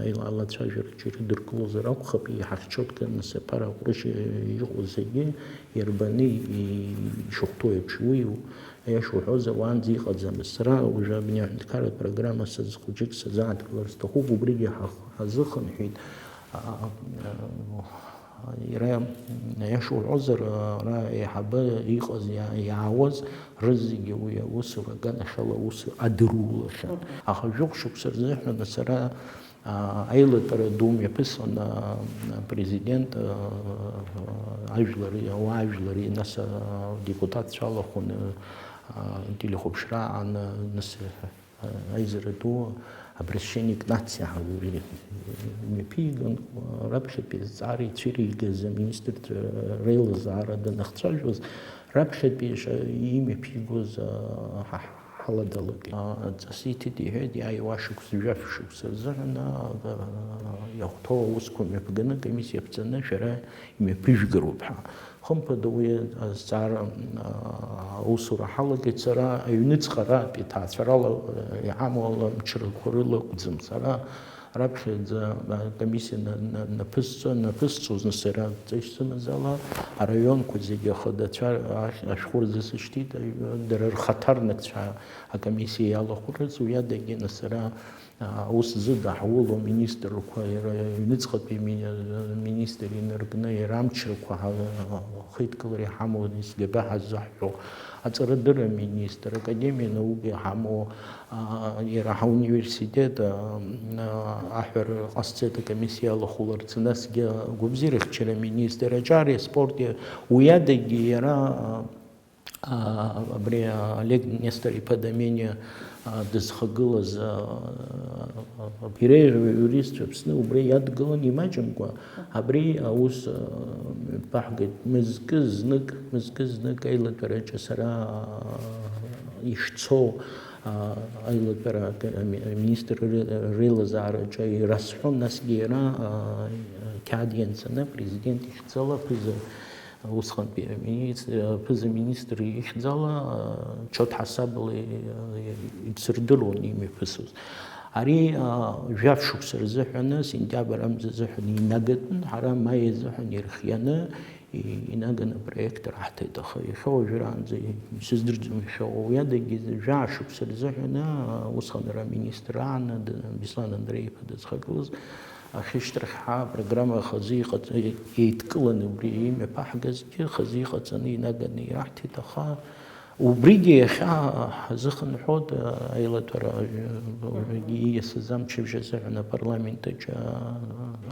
аилалацәажәараҿы ирыдыркылозар акәхап, иҳахьчоит, нас аԥара аҟәрышь иҟоу зегьы ирбаны ишахәҭоу еиԥш. Уи, аиаша уҳәозар, уаанӡа иҟаӡамызт. Сара уажәы абни аҳәынҭқарратә программа сазы хәыҷык сазааҭгылар сҭахуп, убригьы ҳа-, ҳазыхынҳәит. Иара, аиаша уҳәозар, ара аиҳабы иҟаз, иа-, иаауаз рызегьы уи аусура аганахьала аус адырулахьан. Мгм. Аха жәохә шықәса рзыҳәан сара, а, аилатәара ду мҩаԥысон, а, апрезидент, а, ажәлари, ауаажәлари, нас, а, адепутатцәа алахәын, а, телехәаԥшра аан, нас, Аизара ду обращение к нации ҳәа уи имҩаԥигон, раԥхьатәи азҵаара ицәыригаз аминистрцәа реилазаара данахцәажәоз, раԥхьатәи ша-, имҩаԥигоз, а, ҳа-, ҳаладалак, а, ҵас иҭеит, иҳәеит, иааиуа шықәс, жәаф шықәса рзыҳәан, а, а, иахәҭоу аусқәа мҩаԥганы, акомиссиа ԥҵаны шәара имҩаԥыжәгароуп ҳәа. Хымԥада, уи азҵаара, аа, аусура ҳалагеит сара, аҩныҵҟа аратәи ҭаацәарала, э, иҳамоу аламчрақәа рыла акәӡам. Сара раԥхьаӡа акомиссиа на-, на-, наԥысҵо-, наԥысҵозны сара ҵеишь сымазала, араионқәа зегьы ахадацәа ахь-, ашәҟәы рзы сышьҭит, аҩ-, дара рхаҭарнакцәа акомиссиа иалахәырц, уи адагьы нас сара Аус зыда ҳауло аминистрқәа, иара аҩныҵҟатәи ми-, аминистр инаркны иара амчрақәа ҳа-, ахеидкылара иҳамоу СГБ ҳаззаҳҳәо, аҵарадырра аминистр, академиа наука иҳамоу, а, иара ҳауниверситет, а, а, аҳәара ҟасҵеит акомиссиа алахәыларц, насгьы агәабзиарахьчара аминистр, аҿари аспорти, уи адагьы иара, а, А, абри, а, Олег Нестор-иԥа Домениа, а, дызхагылаз, а, а, иреиӷьу аиуристцәа Аԥсны убри иадгылан имаҷымкәа, абри аус, а, баҳгеит. Мызкы знык, мызкы знык аилатәараҿы сара, а, ишцо, а, аилатәара ак-, ами-, аминистр ре-, реилазаараҿы ирасҳәон, насгьы иара, а, қьаад ианҵаны, апрезидент ихьӡала аԥыза Усҟантәи аминистр, аԥыза-министр ихьӡала, ачоҭ ҳасабала ицырдыруан имҩаԥысуаз. Ари, а, жәаф шықәса рзыҳәаны, сентиабр амза азыҳәан инагатәын, ҳара маи азыҳәан ирхианы и-, инаганы апроект раҳҭеит, аха иахьа уажәраанӡа исыздырӡом, иахьа уи адагьы жәаа шықәса рзыҳәаны, а, усҟан ара аминистр аан, д-, Беслан Андреи-иԥа дызхагылаз, Ахьышьҭрахь ҳа апрограмма хазы иҟаҵ-, еидкыланы убри имҩаԥаҳгазгьы хазы иҟаҵаны инаганы ираҳҭеит, аха убригьы иахьа ҳазыхынҳәуа аилатәара, уажәгьы ииасыз амчыбжь азыҳәан апарламент аҿы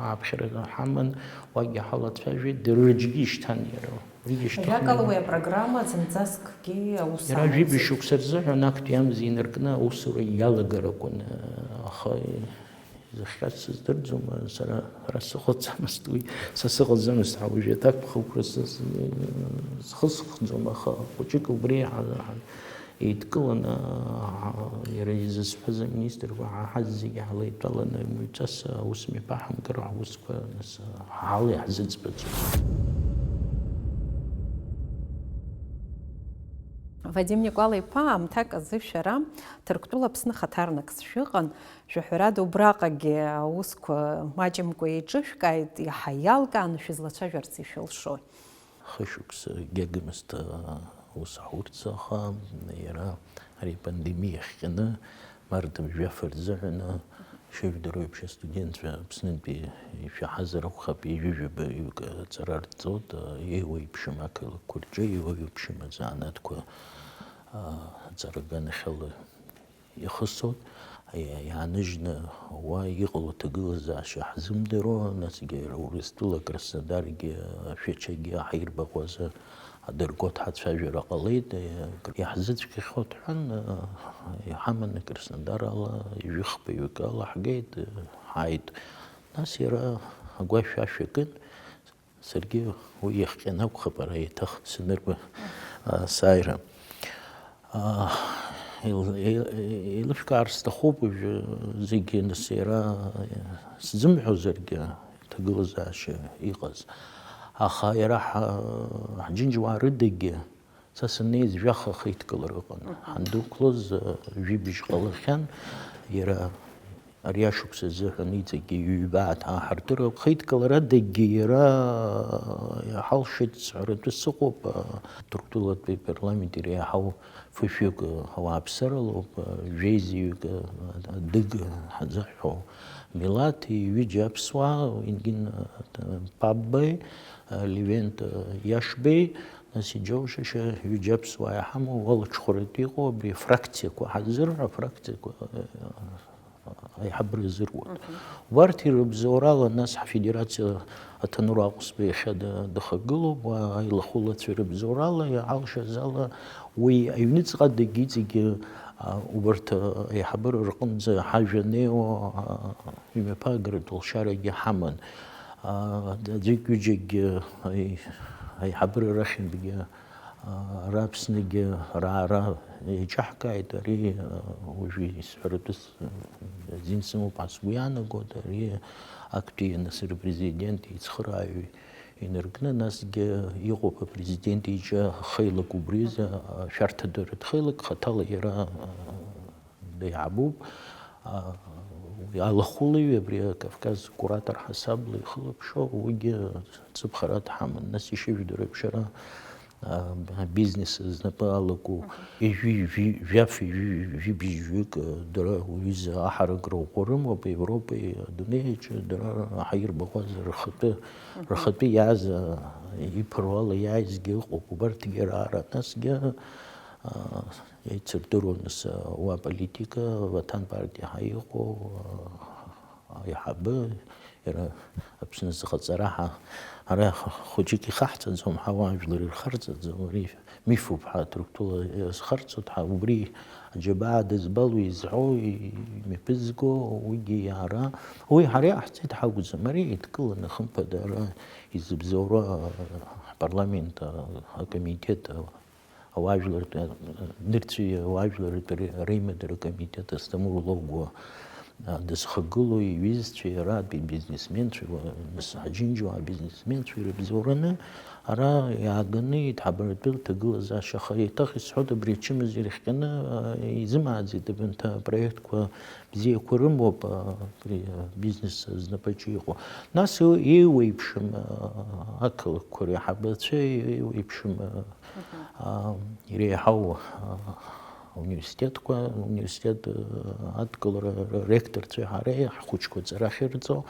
ааԥхьара ҳаман, уагьы ҳалацәажәеит, дырҩегьы ишьҭан иара. Убригьы ишьҭыхны Ажәакала, уи апрограмма зынӡаскгьы аус Иара амаӡам. Жәибжь шықәса рзыҳәан актәи амза инаркны аусура иалагар акәын, аха Изыхҟьаз сыздырӡом, сара ара сыҟаӡамызт уи, са сыҟаӡамызт, ҳа уажәы аҭакԥхықәра сыз-, схысхӡом, аха хәыҷык убри ҳа-, ҳа-, еидкыланы, ҳа-, иара изызҳәаз аминистрқәа ҳа-, ҳазегьы ҳлеидтәаланы, мҩаҵас аус мҩаԥаҳамгар, ҳусқәа нас ҳала иаҳзыӡбаӡом. Вадим Никәала-иԥа, аамҭак азы шәара Ҭырқәтәыла Аԥсны хаҭарнакс шәыҟан, Шәаҳәарада, убраҟагьы аусқәа маҷымкәа еиҿышәкааит, иаҳа иалкааны шәызлацәажәарц ишәылшои? Хышықәса гьагамызт аус ҳурц, аха иара ари апандемиа ахҟьаны, март жәаф рзыҳәан, шәыжәдыруеиԥш, астудентцәа Аԥснынтәи ишәаҳазар акәхап, ҩажәи жәаба ҩык аҵара рҵоит, еиуеиԥшым ақалақьқәа рҿы, еиуеиԥшым азанааҭқәа, а, аҵара аганахьала ихысоит, иа-, иааныжьны уа иҟало аҭагылазаашьа ҳзымдыруа, насгьы Урыстәыла Краснодаргьы, Шәачагьы ҳаирбаӷәазы адыргоҭ ҳацәажәара ҟалеит, иаҳзыцәгьахоит ҳәан, иҳаманы Краснодар ала ҩыхԥаҩык алаҳгеит, ҳааит. Нас иара агәашә ашә акын, Саргьы уи иахҟьаны акәхап ара еиҭах санырба, а, сааира. А, еил-, еил-, еилышәкаар сҭахуп уажәы зегьы, нас иара сзымҳәозаргьы, аҭагылазаашьа иҟаз. Аха иара ҳа-, ҳџьынџьуаа рыдагьы Са саннеиз жәаха хеидкылара ыҟан. Мгм. Ҳандәықәлоз, э, жәибжь ҟалахьан, иара ари ашықәс азыҳәан иҵегьгьы ҩба ааҳартыр. Хеидкыларадагьы иара, э, иҳалшеит сҳәаратәы сыҟоуп, э, Ҭырқәтәылатәи апарламент иреиҳау фышәҩык, э, ауааԥсыра лоуп, э, жәеизаҩык, э, адыг ҳзыҳәо милаҭ, ҩыџьа аԥсуаа, Ингин, э, Папбеи, э, Левент, э, Иашбеи, Нас иџьоушьаша, ҩыџьа аԥсуаа иҳамоу, уалаҽхәаратәы иҟоу абри афракциақәа, ҳазырҳәо афракциақәа, э, аиҳабыра зыруа. Мгм. Убарҭ ирыбзоурала, нас ҳфедерациа аҭанур Аҟәсба иахьа д-, дахагылоуп, уа аилахәылацәа ирыбзоурала, иаалшаз ала, уи аҩныҵҟа дагьы иҵегьы, а, убарҭ, а, аиҳабыра рҟынӡа ҳажәа неиуа, а, имҩаԥаагаратә лшарагьы ҳаман. А, аӡәык-ҩыџьакгьы аи-, аиҳабыра рахьынтәгьы, а, ара Аԥсныгьы раара еиҿаҳкааит, ари, а, уажәы исҳәаратәы с-, азин сымоуп ҳәа сгәы иаанагоит, ари актәи нас рпрезидент ицхырааҩ инаркны, насгьы иҟоуп апрезидент иҿы хеилак убри азы, а, шәарҭадырратә хеилак хаҭала иара, а, Деиҳабуп. А, уи алахәылаҩ, абри Кавказ куратор ҳасабла ихылаԥшуа, уигьы ҵыԥхара дҳаман. Нас ишыжәдыруа еиԥш, ара, а, абизнес знапы алаку, Мгм. ижәи, жәи, жәаф, ижәи, жәибжьҩык, а, дара уҩыза аҳаракыра ӷәӷәа рымоуп, Европеи адунеи аҿы дара ҳаирбаӷәаза рхатәы, Мгм. рхатәы иааз, а, иԥыруала иааизгьы ыҟоуп, убарҭгьы раара. Насгьы, а, Еицырдыруан, нас, уа политика, Ватан партиа ҳәа иҟоу, Аиҳабы, иара Аԥсны зыҟаҵара ҳа, ара х-, хәыҷык ихаҳҵаӡом, ҳауаажәлар ирхарҵаӡом, ари мифуп, ҳа Ҭырқәтәыла иазхарҵоит, ҳа убри аџьабаа дызбало, изҳәо, имҩаԥызго, уигьы иара, уи ҳара иаҳҵеит ҳакәӡам, ари еидкыланы, хымԥада, ара изыбзоуроу ҳпарламент, акомитет, ауаажәларратә, нырцәи ауаажәларратә ре-, реимадара акомитет Асҭамыр Логәуа, а, дызхагылоу иҩызцәеи аратәи бизнесменцәеи, уа, нас Аџьынџьуаа бизнесменцәеи рыбзоураны ара иааганы иҭҳабаратәы рҭагылазаашьа, аха еиҭах исҳәоит, абри ачымазара иахҟьаны, а, изымааӡеит, абанҭ апроектқәа бзиақәа рымоуп, а, абри, а, бизнес знапаҿы иҟоу. Нас еи-, еиуеиԥшым, а, ақалақьқәа реиҳабацәа, еиуеиԥшым, а, Мгм. а, иреиҳау, а, ауниверситетқәа, ауниверситет, а, адкылара ректорцәеи ҳареи ҳхәыҷқәа аҵара ахьырҵо,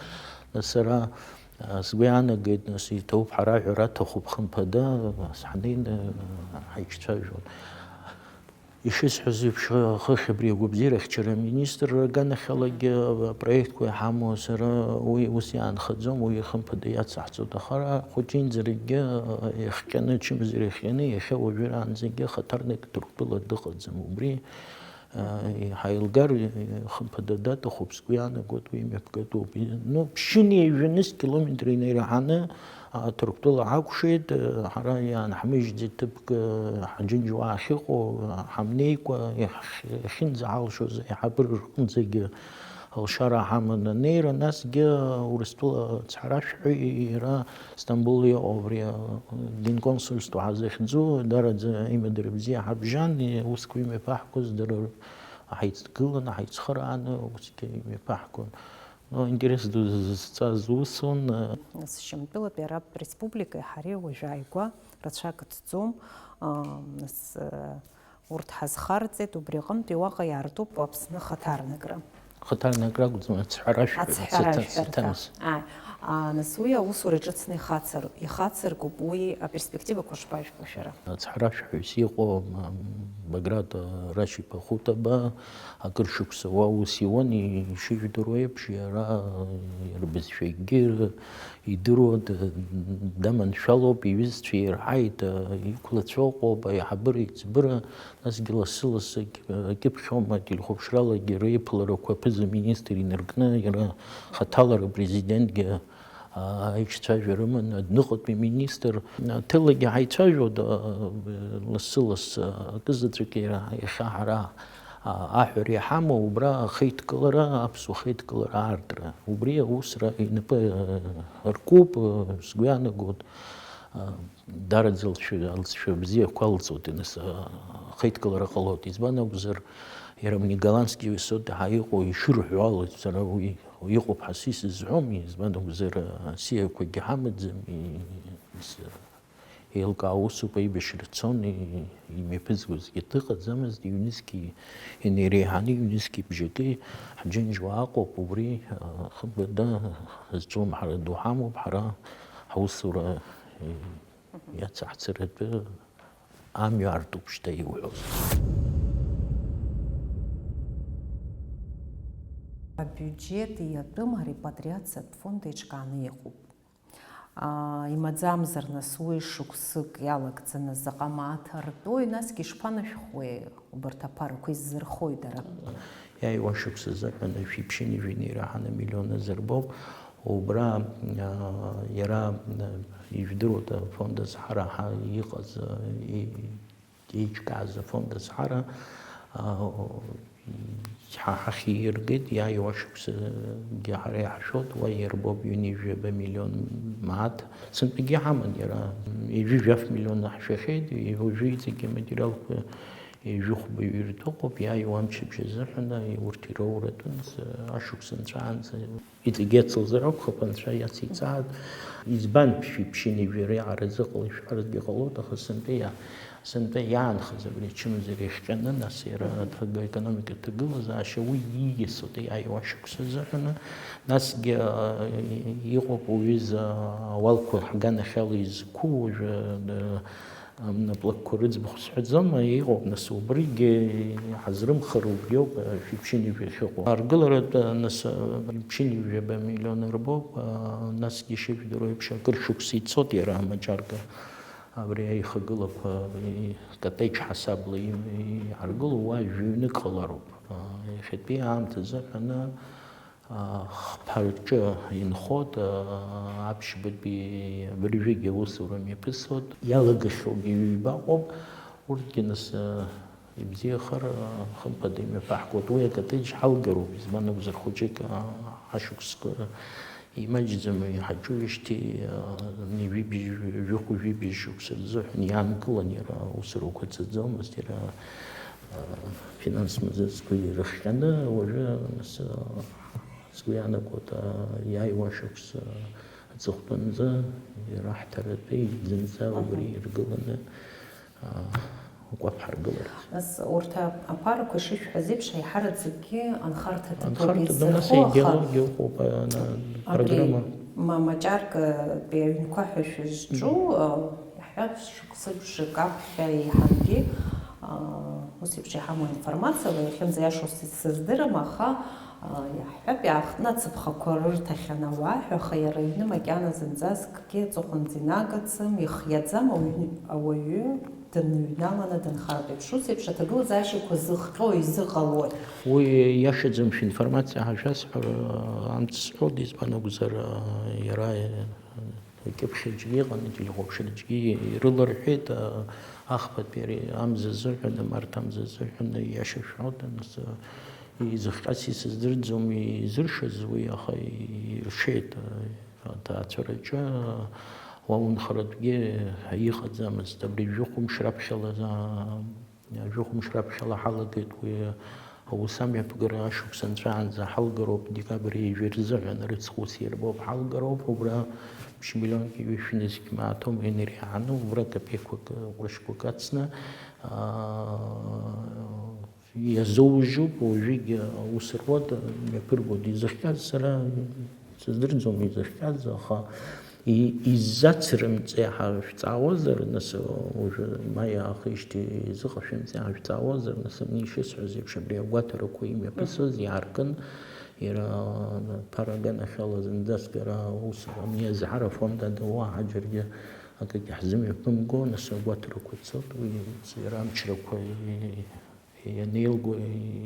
нас сара, а, сгәы иаанагеит, нас иҭоуп, ҳара аҳәара аҭахуп, хымԥада, нас ҳнеины, а, ҳаиҿцәажәон. Ишысҳәаз еиԥш, хыхь абри агәабзиарахьчара аминистрра аганахьалагьы апроектқәа иҳамоу, сара уи ус иаанхаӡом, уи хымԥада иацаҳҵоит, аха ара хәыҷынӡаракгьы иахҟьаны, ачымазара иахҟьаны, иахьа уажәраанӡагьы ахаҭарнак Ҭырқәтәыла дыҟаӡам. Убри, а, ҳаилгар, хымԥада даҭахуп, сгәы иаанагоит, уи мҩаԥгатәуп. Ну, ԥшьынҩажәа нызқь километр инеираҳаны, Ҭырқәтәыла ҳакәшеит, ҳара иаанҳмыжьӡеит ҭыԥк, ҳџьынџьуаа ахьыҟоу, ҳамнеикәа, иахь-, иахьынӡаҳалшоз аиҳабыра рҟынӡагьы алшара ҳаман анеира, насгьы Урыстәыла ацҳаражәҳәаҩ иара Стамбул иҟоу абри адинконсульство ҳазыхьӡу, дараӡа аимадара бзиа ҳабжьан, усқәа имҩаԥаҳгоз дара ҳаицгыланы, ҳаицхырааны усгьы имҩаԥаҳгон. Ну, интерес ду зҵаз усон. Нас Шьамтәылатәи Арабтә Республикеи ҳареи уажәы ааигәа рацәак ҵӡом. Нас, урҭ ҳазхарҵеит, убри аҟынтәи уаҟа иаартуп Аԥсны ахаҭарнакра. Ахаҭарнакра акәӡам, ацҳаражәҳәаҩ, Ацҳаражәҳәарҭа. Ацыҭа-, ацыҭанс. Ааи. А, нас уи аусура иҿыцны ихацыр-, ихацыркуп, уи аперспективақәа шԥажәбо шәара? Ацҳаражәҳәаҩыс иҟоу, м, Баграт, а, Рашь-иԥа Хутаба, акыр шықәса уа ус иуан, ишыжәдыруа еиԥш, иара, иара бызшәагьы идыруа, д-, даманшәалоуп, иҩызцәа ирҳаит, иқәлацәа ыҟоуп, аиҳабыра, иҵбыра, насгьы лассы-лассы акьыԥхьома, ателехәаԥшралагьы реиԥыларақәа аԥыза-министр инаркны, иара хаҭала рпрезидентгьы аиҿцәажәа рыман, адәныҟатәи министр, ҭылагьы ҳаицәажәоит, лассы-лассы, акызаҵәык иара иахьа ҳара, аҳәара иҳамоу убра ахеидкылара, аԥсуа хеидкылара аартра. Убри аусра инапы ркуп, сгәы иаанагоит, дараӡа алҵшәа, алҵшәа бзиақәа алҵуеит, нас, ахеидкылара ҟалоит. Избан акәзар, иара абни Голландски высоты ҳәа иҟоу ишырҳәо ала, сара уи Иҟоуп ҳәа са исызҳәом, избан акәзар, асиақәагьы ҳамаӡам, и-, ис-, еилкаау усуп, аибашьра цон, и-, имҩаԥызгозгьы дыҟаӡамызт, ҩнызқьи, инеиреиҳаны ҩнызқьи бжаки ҳџьынџьуаа ыҟоуп, убри, а, хымԥада, зҿлымҳара ду ҳамоуп, ҳара ҳусура, и-, иацаҳҵаратәы амҩа артуп шьҭа иуҳәоз. Абиуџьеҭ иатәым арепатриациатә фонд еиҿкааны иҟоуп. Аа, имаӡамзар, нас, уи шықәсык иалагӡаны заҟа мааҭ артуеи, насгьы ишԥанашәхуеи убарҭ аԥарақәа, иззырхои дара? Иааиуа шықәсазы ҳәа, шәиԥшьыни жәҩани ираҳаны миллион азырбоуп. Убра, а, иара, а, ижәдыруада, афонд азҳара ҳа-, иҟаз, а, и-, еиҿкааз афонд азҳара, а, ҳа ҳахьииргеит, иааиуа шықәсагьы ҳара иаҳшәоит, уа иарбоуп ҩынҩажәаба миллион мааҭ. Сынтәагьы ҳаман иара, ҩажәи жәаф миллион ҳшәахьеит, уажәы иҵегьы аматериалқәа ҩажәи хәба ҩыртә ыҟоуп, иааиуа амчыбжь азыҳәан, урҭ ироуратәы, нас, ашықәс анҵәаанӡа. Иҵегь иацылзар акәхап, Анцәа иациҵааит. Избан, ԥшьи-ԥшьынҩажәи реиҳаразы ҟалеишь ҳәарагьы ҟалоит, аха сынтәа иа-, сынтәа иаанхаз абри ачымазара иахҟьаны, нас иара аҭага-, аекономика аҭагылазаашьа уи ииасуеит иааиуа шықәса азыҳәаны. Насгьы, а, иҟоуп уҩыза ауалқәа ҳганахьала изқәу, уажәы, а, Амнаплакқәа рыӡбахә сҳәаӡом, иҟоуп, нас, убригьы ҳазрымхар убриоуп, шәиԥшьынҩажәа ахьыҟоу. Аргыларатә, нас, ҩымшьынҩажәаба миллион рбоуп, насгьы ишыжәдыруа еиԥш, акыр шықәса ицоит иара амаҷарга, абри аихагылақәа, и-, коттеџь ҳасабла им-, иҳаргыло уа жәаҩнык ҟалароуп. Иахьатәи аамҭазы ҳәаны, Хԥа рҿы инхоит, аԥшьбатәи абыржәгьы аусура мҩаԥысуеит, иалагахьоугьы ҩба ыҟоуп, урҭгьы нас ибзиахар, хымԥада имҩаԥаҳгоит. Уи акоттеџь ҳалгароуп, избан акәзар, хәыҷык ашықәсқәа имаҷӡам иҳаҿуижьҭеи, ҩажәи бжь, жәохә-жәибжь шықәса рзыҳәан иаанкылан, иара аусурақәа цаӡомызт, иара финанс мазызқәа ирыхҟьаны, уажәы нас, Сгәы иаанагоит, иааиуа шықәса аҵыхәтәанӡа ираҳҭаратәи зынӡа убри иргыланы, а, акәаԥ ҳаргыларц. Нас урҭ а-, аԥарақәа ишышәҳәаз еиԥш, аиҳараӡакгьы анхарҭа ҭыԥуп. Анхарҭа ду, нас, изырхо, аха идеологиа ыҟоуп, а, на-, абри программа. Ма-, маҷаркатәи аҩнқәа ҳәа шәызҿу, а, иаҳҳәап, шықәсыбжак аԥхьа еиҳангьы, а, ус еиԥш иҳамоу информациала, иахьынӡаиашоу сыздырам, аха, а, иаҳҳәап, иаахтны ацаԥхақәа рырҭахьан ауаа ҳәа, аха иара иҩны макьана зынӡаскгьы аҵыхәанӡа инагӡам, ихиаӡам, ауаҩы, ауаҩы дыныҩналаны дынхартә еиԥш. Ус еиԥш аҭагылазаашьақәа зыхҟьо изыҟалои? Уи иашаӡам, шәинформациа ҳәа шәасҳәар, амц сҳәоит, избан акәзар, иара, Акьыԥхь аҿгьы иҟан, ателехәаԥшраҿгьы ирыларҳәеит, а, ахԥатәи ари амза азыҳәан, март амза азыҳәан, иашьа шәҳәоит, нас, а, изыхҟьаз исыздырӡом, изыршаз уи, аха иршеит, а, аҭаацәараҿы, а, уа унхаратәгьы иҟаӡамызт, абри жәохә мш раԥхьала, а, Жәохә мш раԥхьала ҳалагеит уи аус амҩаԥгара, ашықәс анҵәаанӡа ҳалгароуп, декабрь ҩажәи рзыҳәан рыцхә ус ирбоуп, ҳалгароуп, убра ԥшь миллионки ҩышәи нызқь мааҭ аума инареиҳаны, убра капеиқәак, ҟәрышьқәак ацны, аа, иазоужьуп, уажәыгь аус руеит, мҩаԥыргоит изыхҟьаз, сара сыздырӡом изыхҟьаз, аха И-, иззацрымҵеи ҳәа шәҵаауазар, нас, уажәы ма иаахижьҭеи изыҟашәымҵеи ҳәа шәҵаауазар, нас, абни ишысҳәаз еиԥш, абри агәаҭарақәа имҩаԥысыз иааркын, иара ԥара аганахьала зынӡаск ара аус, абни азҳара афонд ада уаҳа џьаргьы акгьы ҳзымҩаԥымго, нас, агәаҭарақәа цоит, уи иара амчрақәа и-, Ианеилго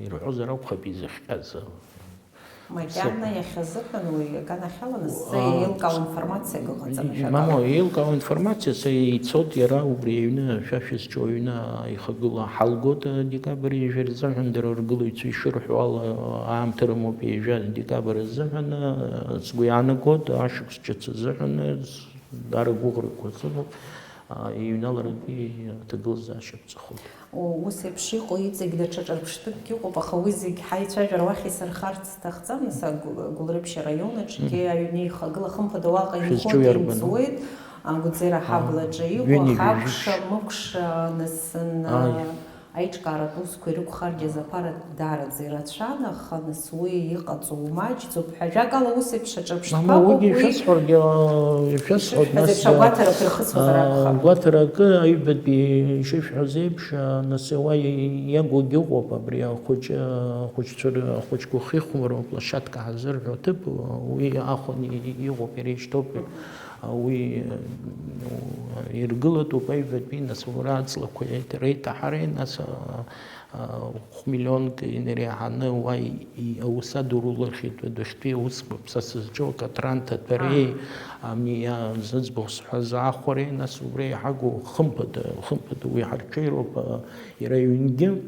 ирҳәозар акәхап изыхҟьаз. Макьана иахьазыҳәан уи аганахьала нас сзы еилкаау информациак ыҟаӡам, шәак. Мамоу, еилкаау информациа са ицоит иара убри аҩны, шәа шәызҿу аҩны аихагыла ҳалгоит, декабрь ҩажәи рзыҳәан, дара ргылаҩцәа ишырҳәо ала, аамҭа рымоуп ҩажәа декабрь азыҳәан, сгәы иаанагоит, ашықәс ҿыц азыҳәан, даара гәыӷрақәа сымоуп, иҩналаратәи аҭагылазаашьа ԥҵәахоит. Ус еиԥш иҟоу иҵегь даҽа ҿырԥштәыкгьы ыҟоуп, аха уи зегь ҳаицәажәара уахь исырхарц сҭахӡам, нас Агу-, Гәылрыԥшь араион аҿгьы аҩны ихагыла, хымԥада уаҟа инхоит, иҵуеит, Агәӡера ҳаблаҿы иҟоу, ахакәша, мыкәша, нас, н-, аиҿкааратә усқәа ирықәхаргьы азы аԥара даараӡа ирацәан, аха нас уи иҟаҵоу маҷӡоуп ҳәа, ажәакала, ус еиԥш аҿырԥштәқәа ыҟоуп, уигьы уи ишәасҳәаргьы, ишәасҳәоит, ишышәҳәаз нас, еиԥш, агәаҭара шәырхысуазар акәхап. Агәаҭара акы, аҩбатәи ишышәҳәаз еиԥш, нас уа иагугьы ыҟоуп, абри ахәыҷы, ахәыҷцәа ры-, ахәыҷқәа хихәмаруа площадка ҳазырҳәо аҭыԥ, уи ахәан и-, иҟоуп, иара ишьҭоуп, уи, иргылатәуп аҩбатәи, нас уара аҵлақәа реиҭа-, реиҭаҳареи, нас, а, а, хә-миллионк инареиҳаны уа и-, и-, аус адурулахьеит, адәахьтәи аусқәа ԥса сызҿу акатран ҭаҭәареи, ами, иа-, зыӡбахә сҳәаз аахәареи, нас убра иҳагу хымԥада, хымԥада уи ҳарҽеироуп, а, иара ҩнгьы.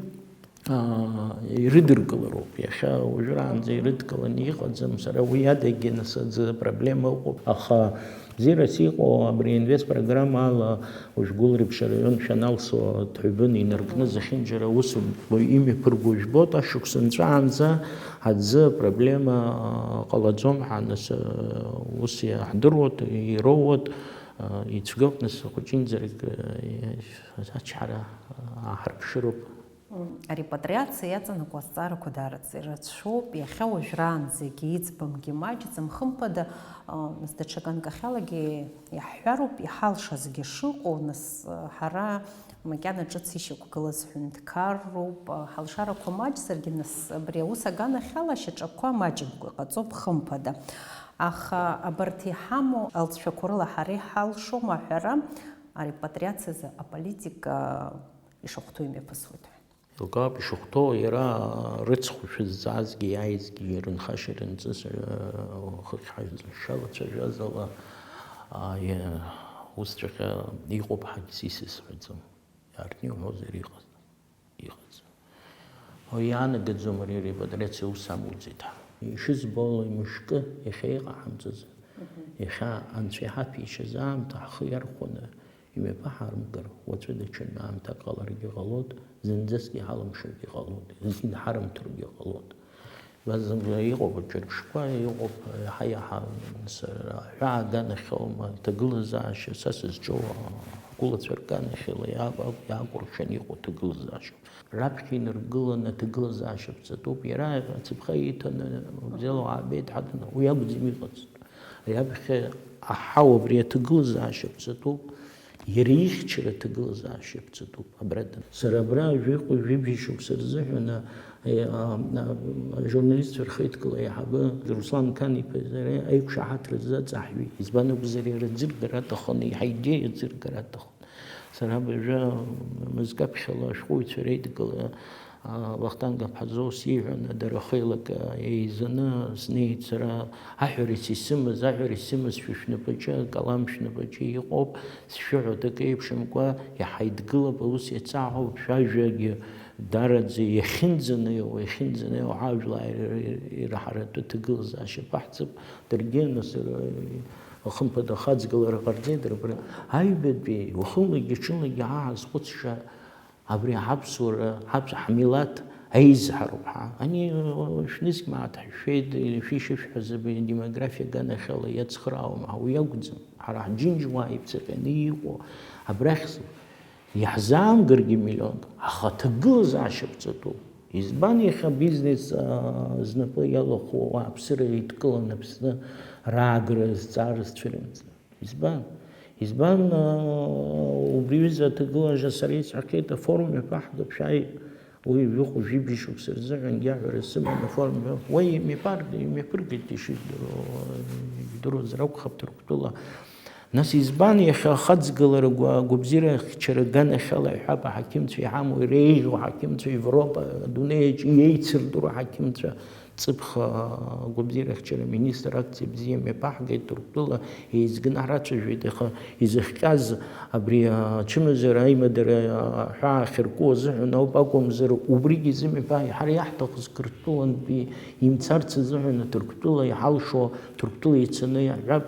Аа, ирыдыркылароуп. Иахьа уажәраанӡа ирыдкыланы иҟаӡам. Сара уи адагьы, нас, аӡы апроблема ыҟоуп. Аха бзиарас иҟоу абри инвестпрограмма ала уажә Гәылрыԥшь араион шәаналсуа, Ҭаҩбын инаркны зехьынџьара аусуҩ имҩаԥырго жәбоит, ашықәс нҵәаанӡа аӡы апроблема, аа, ҟалаӡом ҳәа, нас, аа, ус иаҳдыруеит, ироуеит, аа, ицәгьоуп, нас, хәыҷынӡарак, аа, ачҳара ааҳарԥшыроуп. Арепатриациа иаҵанакуа азҵаарақәа даараӡа ирацәоуп, иахьа уажәраанӡагьы иӡбамгьы маҷӡам, хымԥада, нас даҽа ганкахьалагьы иаҳҳәароуп, иҳалшазгьы шыҟоу, нас ҳара макьана ҿыц ишьақәгылаз ҳәынҭқарроуп, ҳалшарақәа маҷзаргьы, нас абри аус аганахьала шьаҿақәа маҷымкәа иҟаҵоуп, хымԥада. Аха абарҭ иҳамоу алҵшәақәа рыла ҳара иҳалшом аҳәара, арепатриациазы аполитика ишахәҭоу имҩаԥысуеит ҳәа. Еилкаауп ишахәҭоу, иара рыцхә шәызҵаазгьы иааизгьы рынхашьа рынҵыс, э, хыхь ҳазшалацәажәаз ала, а, е-, усҵәҟьа иҟоуп ҳәагьы сисызҳәаӡом. Иаартны иуҳәозар иҟаз, иҟаӡам. Уи иаанагаӡом ари арепатриациа аус амуӡеит ҳәа. Ишызбо ала, мышкы иахьа иҟаҳамҵаз, иахьа Анцәа иҳаҭәеишьаз аамҭа ҳхы иархәаны, имҩаԥаҳарымгар, уаҵәы даҽа аамҭак ҟаларгьы ҟалоит, зынӡаск иҳалымшогьы ҟалоит, зегьы дҳарымҭаргьы ҟалоит. Зынӡа иҟоуп аҿырԥшқәа, иҟоуп иаҳа-иаҳа сара аҳәаа аганахьоума, аҭагылазаашьа са сызҿоу агәылацәа рганахьала иааб-, иааб-, иаакәыршан иҟоу аҭагылазаашьоуп. Раԥхьа инаргыланы аҭагылазаашьа ԥҵатәуп, иара ацаԥха иҭаны, бзиала уаабеит, ҳадын, уи акәӡам иҟаҵатәу. Ари аԥхьа аҳауа абри аҭагылазаашьа ԥҵатәуп, иара ихьчара аҭагылазаашьа ԥҵатәуп, абра дын. Сара абра жәаҩык-жәибжь шықәса рзыҳәан, а, а, а, ажурналистцәа рхеидкыла аиҳабы Руслан Қан-иԥа иареи аиқәшаҳаҭра азы аҵаҳҩит. Избан акәзар, иара аӡыргара аҭахын, еиҳа идеиа аӡыргара аҭахын. Сара абыржәы мызкы аԥхьала ашәҟәыҩҩцәа реидгыла, а, Вахтанг Аԥҳазоу сиҳәан, дара хеилак, а, еизаны снеит сара. Аҳәара исымаз, аҳәара исымаз шәа шәнапаҿы, акалам шәнапаҿы иҟоуп, сшәыҳәоит акы еиԥшымкәа, иаҳа идгылап, аус иацаҳауп, шәажәагьы дараӡа иахьынӡанеиуа, иахьынӡанеиуа, ҳажәлар ираҳаратәы ҭагылазаашьа баҳҵап, даргьы нас, р-, хымԥада ахаҵгылара ҟарҵеит, рыбра аҩбатәи, уахынлагьы ҽынлагьы ҳа ҳазхәыцша, абри ҳаԥсуара, ҳаԥс-, ҳмилаҭ аизҳароуп ҳа. Ани, шәнызқь мааҭ ҳшәеит, шәишьышәҳәаз абри адемографиа аганахьала иацхраауам ҳа, уи акәӡам. Ҳара ҳџьынџьуаа иԥҵаҟьаны иҟоу абрахь Иаҳзаамгаргьы миллионк, аха аҭагылазаашьа ԥҵатәуп. Избан иахьа бизнес, аа, знапы иалахәу ауааԥсыра еидкыланы Аԥсны раагара зҵаара зцәырымҵны? Избан? Избан, аа, убри ҩыза аҭагылазаашьа сара исҳәахьеит, афорум иаԥаҳгап, шәааи, уи жәохә-жәибжь шықәса рзыҳәангьы аҳәара сыман, афорум иаԥ-, уи имҩаԥар-, имҩаԥыргеит ишидыруа, ижәдыруазар акәхап, Ҭырқәтәыла. Нас избан иахьа ахаҵгылара гәа-, агәабзиарахьчара аганахьала иҳәап, аҳақьымцәа иҳамоу, иреиӷьу аҳақьымцәа, Европа, адунеиаҿ иеицырдыруа аҳақьымцәа, ҵыԥх агәабзиарахьчара аминистр акциа бзиа мҩаԥаҳгеит, Ҭырқәтәыла еизганы ҳрацәажәеит, аха изыхҟьаз абри ачымазара аимадара аҳәаа ахьырку азыҳәан ауп акәымзар, убригьы изымҩаԥааит, ҳара иаҳҭахыз Қырҭтәылантәи имцарц азыҳәан Ҭырқәтәыла иҳалшо, Ҭырқәтәыла ицаны иаҳҳәап,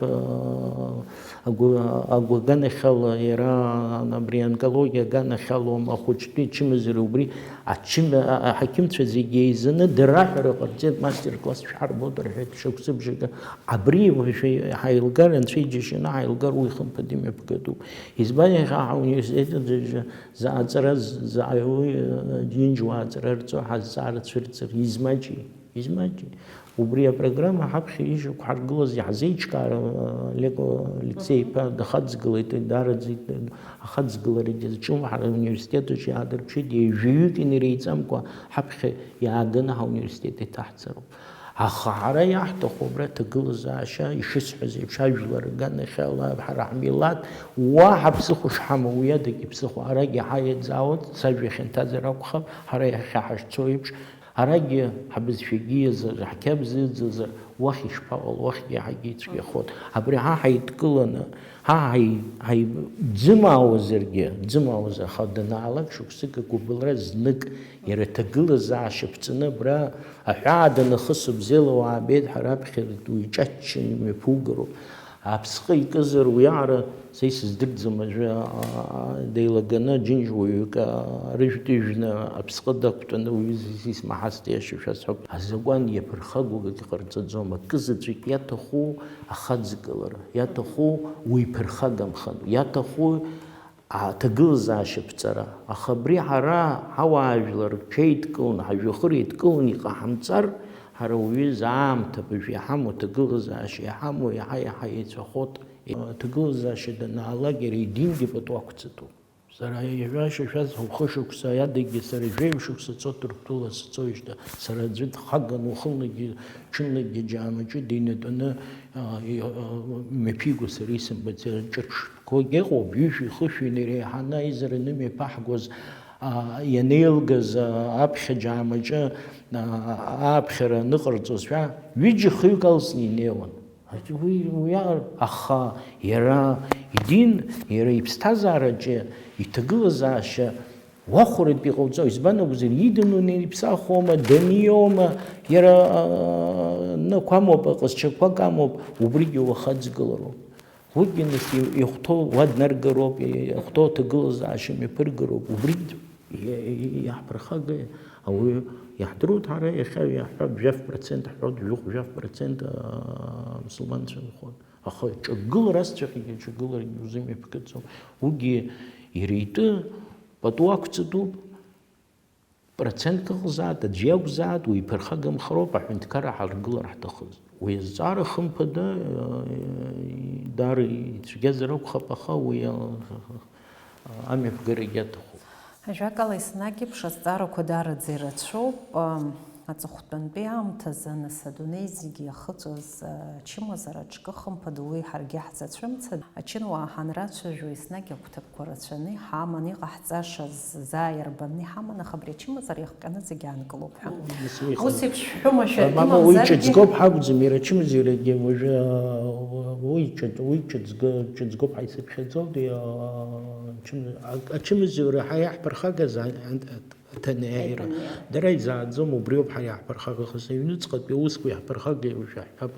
агәы-, агәы аганахьала иара абри аонкологиа аганахьалоума, ахәыҷтәи ачымазара убри ачым-, а-, аҳақьымцәа зегьы еизаны дара аҳәара ҟарҵеит, мастер-класс шәҳарбоит рҳәеит, шықәсыбжакы. Абри уажәы ҳаилгар, Анцәа иџьашьаны ҳаилгар, уи хымԥада имҩаԥгатәуп. Избан иахьа ҳауниверситет аӡәы зааҵара, з-, заа-, уи, э, џьынџьуаа аҵара рҵо ҳазҵаара цәырҵыр измаҷи? Измаҷи? Убри апрограмма ҳаԥхьа ижәҩақәа ҳаргылаз иаҳзеиҿкаара, э, Леко Алексеи-иԥа дахаҵгылеит, даараӡа ахаҵгыларагьы зҿу ҳара ауниверситет аҿы иаадырԥшит, ҩажәаҩык инареиҵамкәа ҳаԥхьа иааганы ҳауниверситет иҭаҳҵароуп. Аха ҳара иаҳҭаху абра аҭагылазаашьа, ишысҳәаз еиԥш, ажәлар рганахьала, ҳара ҳмилаҭ, уаҳа ԥсыхәа шҳамоу, уи адагьы ԥсыхәа арагьы ҳаиаӡаауеит, сажәа хьанҭазар акәхап, ҳара иахьа ҳашцо еиԥш, арагьы ҳбызшәагьы иазар, ҳқьабз ыӡазар, уахь ишԥаҟало, уахьгьы иаҳагьы ицәгьахоит. Абри ҳа ҳаидкыланы, ҳа ҳаи-, ҳаи-, ӡымаауазаргьы, ӡымаауазар, аха данаалак шықәсык агәыбылра знык, иара аҭагылазаашьа ԥҵаны абра аҳәаа данахысып, бзиала уаабеит, ҳара аԥхьаратәы уиҿаччаны имҩаԥугароуп. Аԥсҟы икызар уиаара, са исыздырӡом, ажәа, аа, деилаганы џьынџьуаҩык, аа, рыжәтә ижәны аԥсҟы дақәтәаны уҩыза исмаҳацт, иашьа шәасҳәап. Азакәан иаԥырхагоу акгьы ҟарҵаӡом, акы заҵәык иаҭаху ахаҵгылара, иаҭаху уиԥырхагамхан, иаҭаху аҭагылазаашьа ԥҵара. Аха абри ҳара ҳауаажәлар ҽеидкыланы, ҳажәҩахыр еидкыланы иҟаҳамҵар, ҳара уҩыза аамҭа абыржә иҳамоу аҭагылазаашьа иҳамоу иаҳа-иаҳа еицәахоит. Аҭагылазаашьа данаалак, иара идингьы пату ақәҵатәуп. Сара иаҳәашьа шәасҳәап, хышықәса адагьы сара жәаҩа шықәса ҵуеит Ҭырқәтәыла сцоижьҭеи, сара аӡәы дхаган уахынлагьы, ҽынлагьы џьаамаҿы динатәаны, а, и-, а, мҩаԥиго сара исымбац, ҿырԥштәқәагь ыҟоуп, ҩышәи хышәи инареиҳаны аизара анымҩаԥаҳгоз, а, ианеилгаз, а, аԥхьа џьаамаҿы, а, ааԥхьара аныҟарҵозшәа, ҩыџьа-хҩык алсны инеиуан. Уи, уи аҟара, аха иара идин, иара иԥсҭазаараҿы иҭагылазаашьа уахәаратәы иҟауҵо, избан акәзар, идын иԥсахуама, даниома, иара, а, нықәамоуп, аҟазшьақәак амоуп, убригьы уахаҵгылароуп. Уигьы нас и-, ихәҭоу уа днаргароуп, и-, ихәҭоу аҭагылазаашьа мҩаԥыргароуп, убригь Иа-, иа-, иаҳԥырхагеи ауаҩы? Иаҳдыруеит ҳара иахьа иаҳҳәап, жәаф процент ҳҳәоит, жәохә-, жәаф процент, аа, мусульманцәа нхоит. Аха ҿагылара, асцәахьагьы ҿагыларагьы узымҩаԥгаӡом. Уигьы иара итәы пату ақәҵатәуп, процентк ыҟазаат, аӡә иакәзаат, уи иԥырхагамхароуп аҳәынҭқарра ҳаргылар ҳҭахыз. Уи азҵаара, хымԥада, даара ицәгьазар акәхап, аха уи, а, амҩаԥгарагьы аҭахуп. Ажәакала, еснагь еиԥш азҵаарақәа даараӡа ирацәоуп. Аҵыхәтәантәи аамҭазы, нас, адунеи зегьы иахыҵәаз ачымазара аҿкы, хымԥада, уи ҳаргьы ҳзацәымцан. Ачынуаа ҳанрацәажәо, еснагь агәҭакқәа рацәаны иҳаман, иҟаҳҵашаз заа иарбаны иҳаман, аха абри ачымазара иахҟьаны зегь аанкылоуп ҳәа. Ус еиԥш шәҳәома, шәаргьы? Мама, уи мамзаргьы ҿыцгоуп ҳакәӡам, иара ачымазарагьы уажәы, уи ҿыц-, уи ҿыцгы-, ҿыцгоуп ҳәа исыԥхьаӡоит, иа-, ачым-, а-, ачымазара ҳа иаҳԥырхагаз а-, а-, аҭанеира. Аҭанеира. Дара изааӡом, убриоуп ҳара иаҳԥырхагахаз, аҩныҵҟатәи аусқәа иаҳԥырхагеи уажәы ҳҳәап,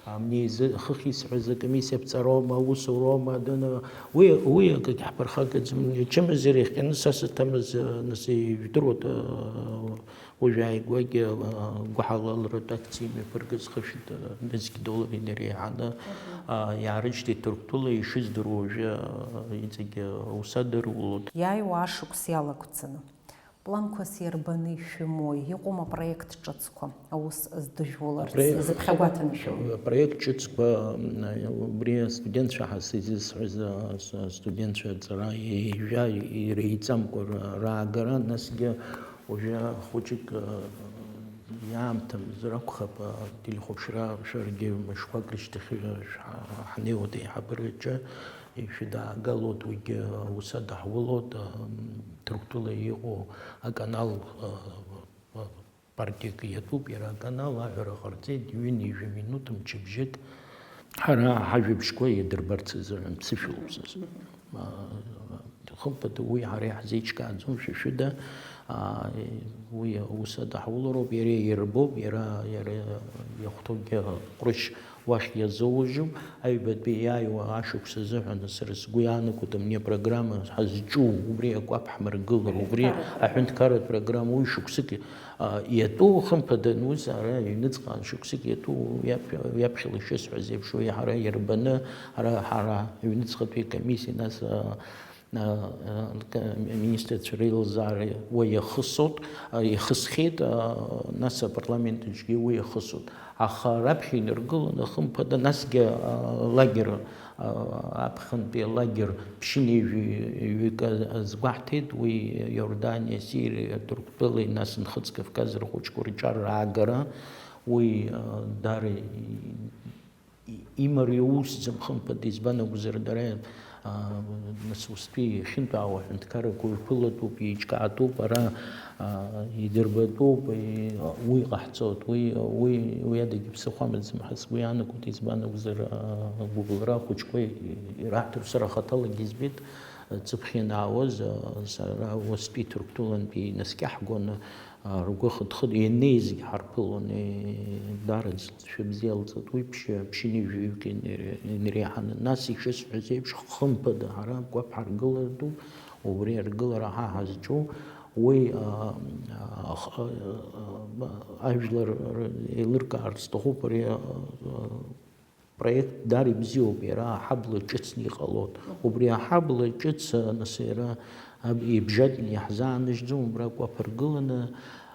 амни изы-, хыхь исҳәаз акомиссиа ԥҵароума, аусуроума, дана, уи, уи акгьы ҳԥырхагаӡом, ачымазара иахҟьаны са саҭамыз, нас, ижәдыруеит, уажәы ааигәагьы, а, гәаҳалалратә акциа имҩаԥыргаз хышәҭ, а, нызқь доллар инареиҳаны, а, иаарышьҭит Ҭырқәтәыла ишыздыруа уажәы, а, иҵегь, а, усада рулоит. Иааиуа ашықәс иалагӡаны, планқәас иарбаны ишәымои, иҟоума апроект ҿыцқәа, аус здыжәуларц, апроект, изыԥхьагәаҭаны шәымоу? Апроект ҿыцқәа, м, убри астудентцәа ҳәа сыззысҳәаз, а, с-, астудентцәа аҵара ижәа иреиҵамкәа ра-, раагара, насгьы Уажәы хәыҷык, э, иаамҭамзар акәхап, ателехәаԥшра шәаргьы мышқәак рышьҭахь, э, шәҳа-, ҳнеиуеит аиҳабыраҿы, ишәыдаагалоит уигьы аус адаҳулоит, э, Ҭырқәтәыла иҟоу аканал, э, э, партиак иатәуп, иара аканал аҳәара ҟарҵеит, ҩынҩажәа минуҭ мчыбжьык. Ҳара ҳажәабжьқәа иадырбарц азыҳәан ԥсышәала узазҳәа. Хымԥада, уи ҳара иаҳзеиҿкааӡом, шәа шәыда, аа, уи аус адаҳулароуп, иара ирбоуп, иара, иара иахәҭоугьы ҟәрышь уахь иазоужьуп. Аҩбатәи иааиуа ашықәс азыҳәан сара сгәы иаанагоит, амни апрограмма ҳазҿу, убри акәаԥ ҳмыргылар, убри аҳәынҭқарратә программа уи шықәсыки А, иатәу, хымԥада, ус ара аҩныҵҟа шықәсык иатәу, иаԥ-, иаԥхьала ишысҳәаз еиԥш, уи ҳара иарбаны, ара ҳара аҩныҵҟатәи акомиссиа, нас, а, а, а, ка-, аминистрцәа реилазаара уа иахысоит, а, иахысхьеит, а, нас апарламент аҿгьы уи иахысоит. Аха раԥхьа инаргыланы, хымԥада, насгьы, а, лагер, а, аԥхынтәи алагер ԥшьынҩажәаҩык азгәаҳҭеит, уи Иорданиа, Сириа, Ҭырқәтәылеи, нас Нхыҵ Кавказ рхәыҷқәа рҿар раагара, уи, а, даара и-, и-, имариоу усӡам, хымԥада, избан акәзар, дара, а, нас устәи иахьынтәаауа аҳәынҭқаррақәа уаҩԥылатәуп, еиҿкаатәуп, ара, а, идырбатәуп, и-, уи ҟаҳҵоит, уи, уи, уи адагьы ԥсыхәа амаӡам ҳәа сгәы иаанагоит, избан акәзар, а, гәыбылра ахәыҷқәа ираҳҭар, сара хаҭалагьы избеит, ҵыԥх ианаауаз, а, сара уаҵәтәи Ҭырқәтәылантәи инаскьаҳгон, а, ргәы хыҭхыҭ, ианнеизгьы ҳарԥылон, е, даараӡа шәыбзиалҵит, уи ԥшьа-, ԥшьынҩажәаҩык инеи-, инреиҳаны. Нас, ишысҳәаз еиԥш, хымԥада, ҳара акәаԥ ҳаргылартәуп, убри аргылара ҳа ҳазҿу, уи, а, а, ах-, а, а, ажәлар р-, еилыркаарц сҭахуп, ари, а, а, Проект даара ибзиоуп, иара аҳабла ҿыцны иҟалоит. Убри аҳабла ҿыц, а, нас иара аб-, ибжьаӡны иаҳзааныжьӡом, убракәа аԥыргыланы,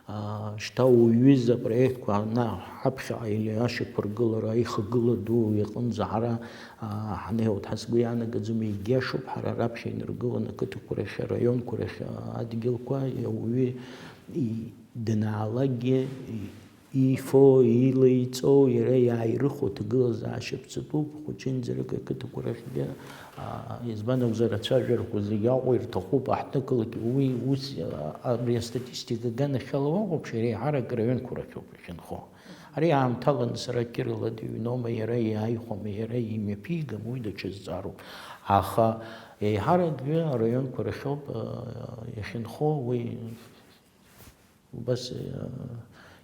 а, шьҭа уҩыза апроектқәа ана ҳаԥхьаҟа или ашьақәыргылара, аихагыла ду иҟынӡа ҳара, а, ҳнеиуеит ҳәа сгәы иаанагаӡом, егьиашоуп, ҳара раԥхьа инаргыланы ақыҭақәа рахь, араионқәа рахь, а, адгьылқәа, ауаҩы и-, данаалакгьы, и-, Ифо, илеиҵо, иара иааирыхуа ҭагылазаашьа ԥҵатәуп, хәыҷынӡарак ақыҭақәа рахьгьы, аа, избан акәзар, ацәажәарақәа зегьы Аҟәа ирҭахуп, аҳҭнықалақь уи ус, аа, абри астатистика аганахьала уахәаԥшыр, еиҳарак араионқәа рахьоуп иахьынхо. Ари аамҭаланы сара Кьыра ладыҩноума, иара иааихәама, иара имҩаԥигама, уи даҽа зҵаароуп. Аха еиҳаракгьы араионқәа рахьоуп, аа, иахьынхо, уи Убас, э,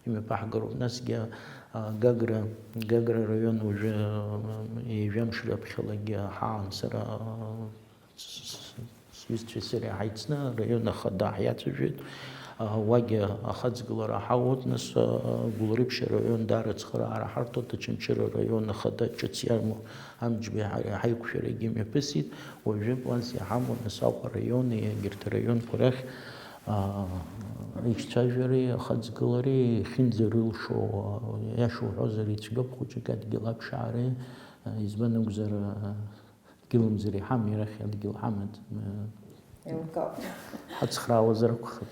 имҩаԥаҳгароуп. Насгьы, а, Гагра, Гагра араион уажәы, э, ҩажәа мш раԥхьалагьы ҳаан сара, э, с-, с-, сҩызцәеи сареи ҳаицны араион ахада ҳиацәажәеит. А, уагьы ахаҵгылара ҳауеит, нас, а, Гәылрыԥшь араион даара ацхыраара ҳарҭоит, Очамчыра араион ахада ҿыц иамоу Амҷбеи ҳареи ҳаиқәшәарагьы мҩаԥысит. Уажәы планс иҳамоу, нас, Аҟәа араиони егьырҭ араионқәа рахь Аа, аиҿцәажәареи ахаҵгылареи иахьынӡарылшо, иаша уҳәозар, ицәгьоуп хәыҷык адгьыл аԥшаареи, избан акәзар, дгьыламзар иҳамеи, арахь адгьыл ҳамаӡам, Еилкаауп. Ҳацхраауазар акәхап.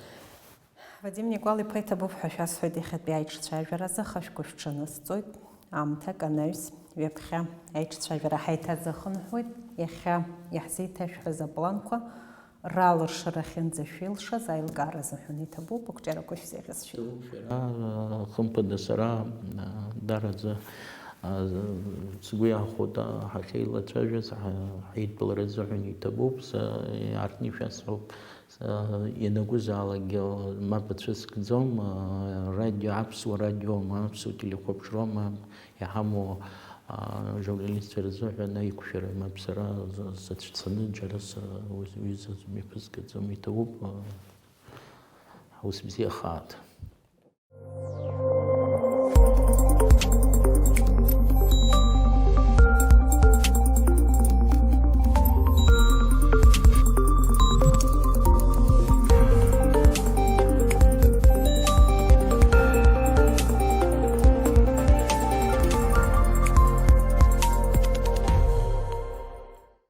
Вадим Никәал-иԥа иҭабуп ҳәа шәасҳәоит иахьатәи аиҿцәажәаразы, хышәгәышә ҽанысҵоит. Аамҭак анаҩс, ҩаԥхьа аиҿцәажәара ҳаиҭазыхынҳәуеит, иахьа иаҳзеиҭашәҳәаз апланқәа ралыршара ахьынӡашәылшаз аилкаара азыҳәан иҭабуп, ақәҿиарақәа шәзеиӷьасшьоит. Иҭабуп шәара, хымԥада сара, а, дараӡа, а, сгәы иаахәоит, а, ҳахьеилацәажәаз, ҳа-, ҳидтәалара азыҳәан иҭабуп, са иаартны ишәасҳәап, са ианакәызаалакгьы мап ацәыскӡом, а, радио, аԥсуа радиома, аԥсуа телехәаԥшрома, иҳамоу, аа, ажурналистцәа рзыҳәан аиқәшәара, мап сара з-, сацәцаны џьара с-, уи, уи сызмҩаԥызгаӡом, иҭабуп, аа, ус бзиахааит.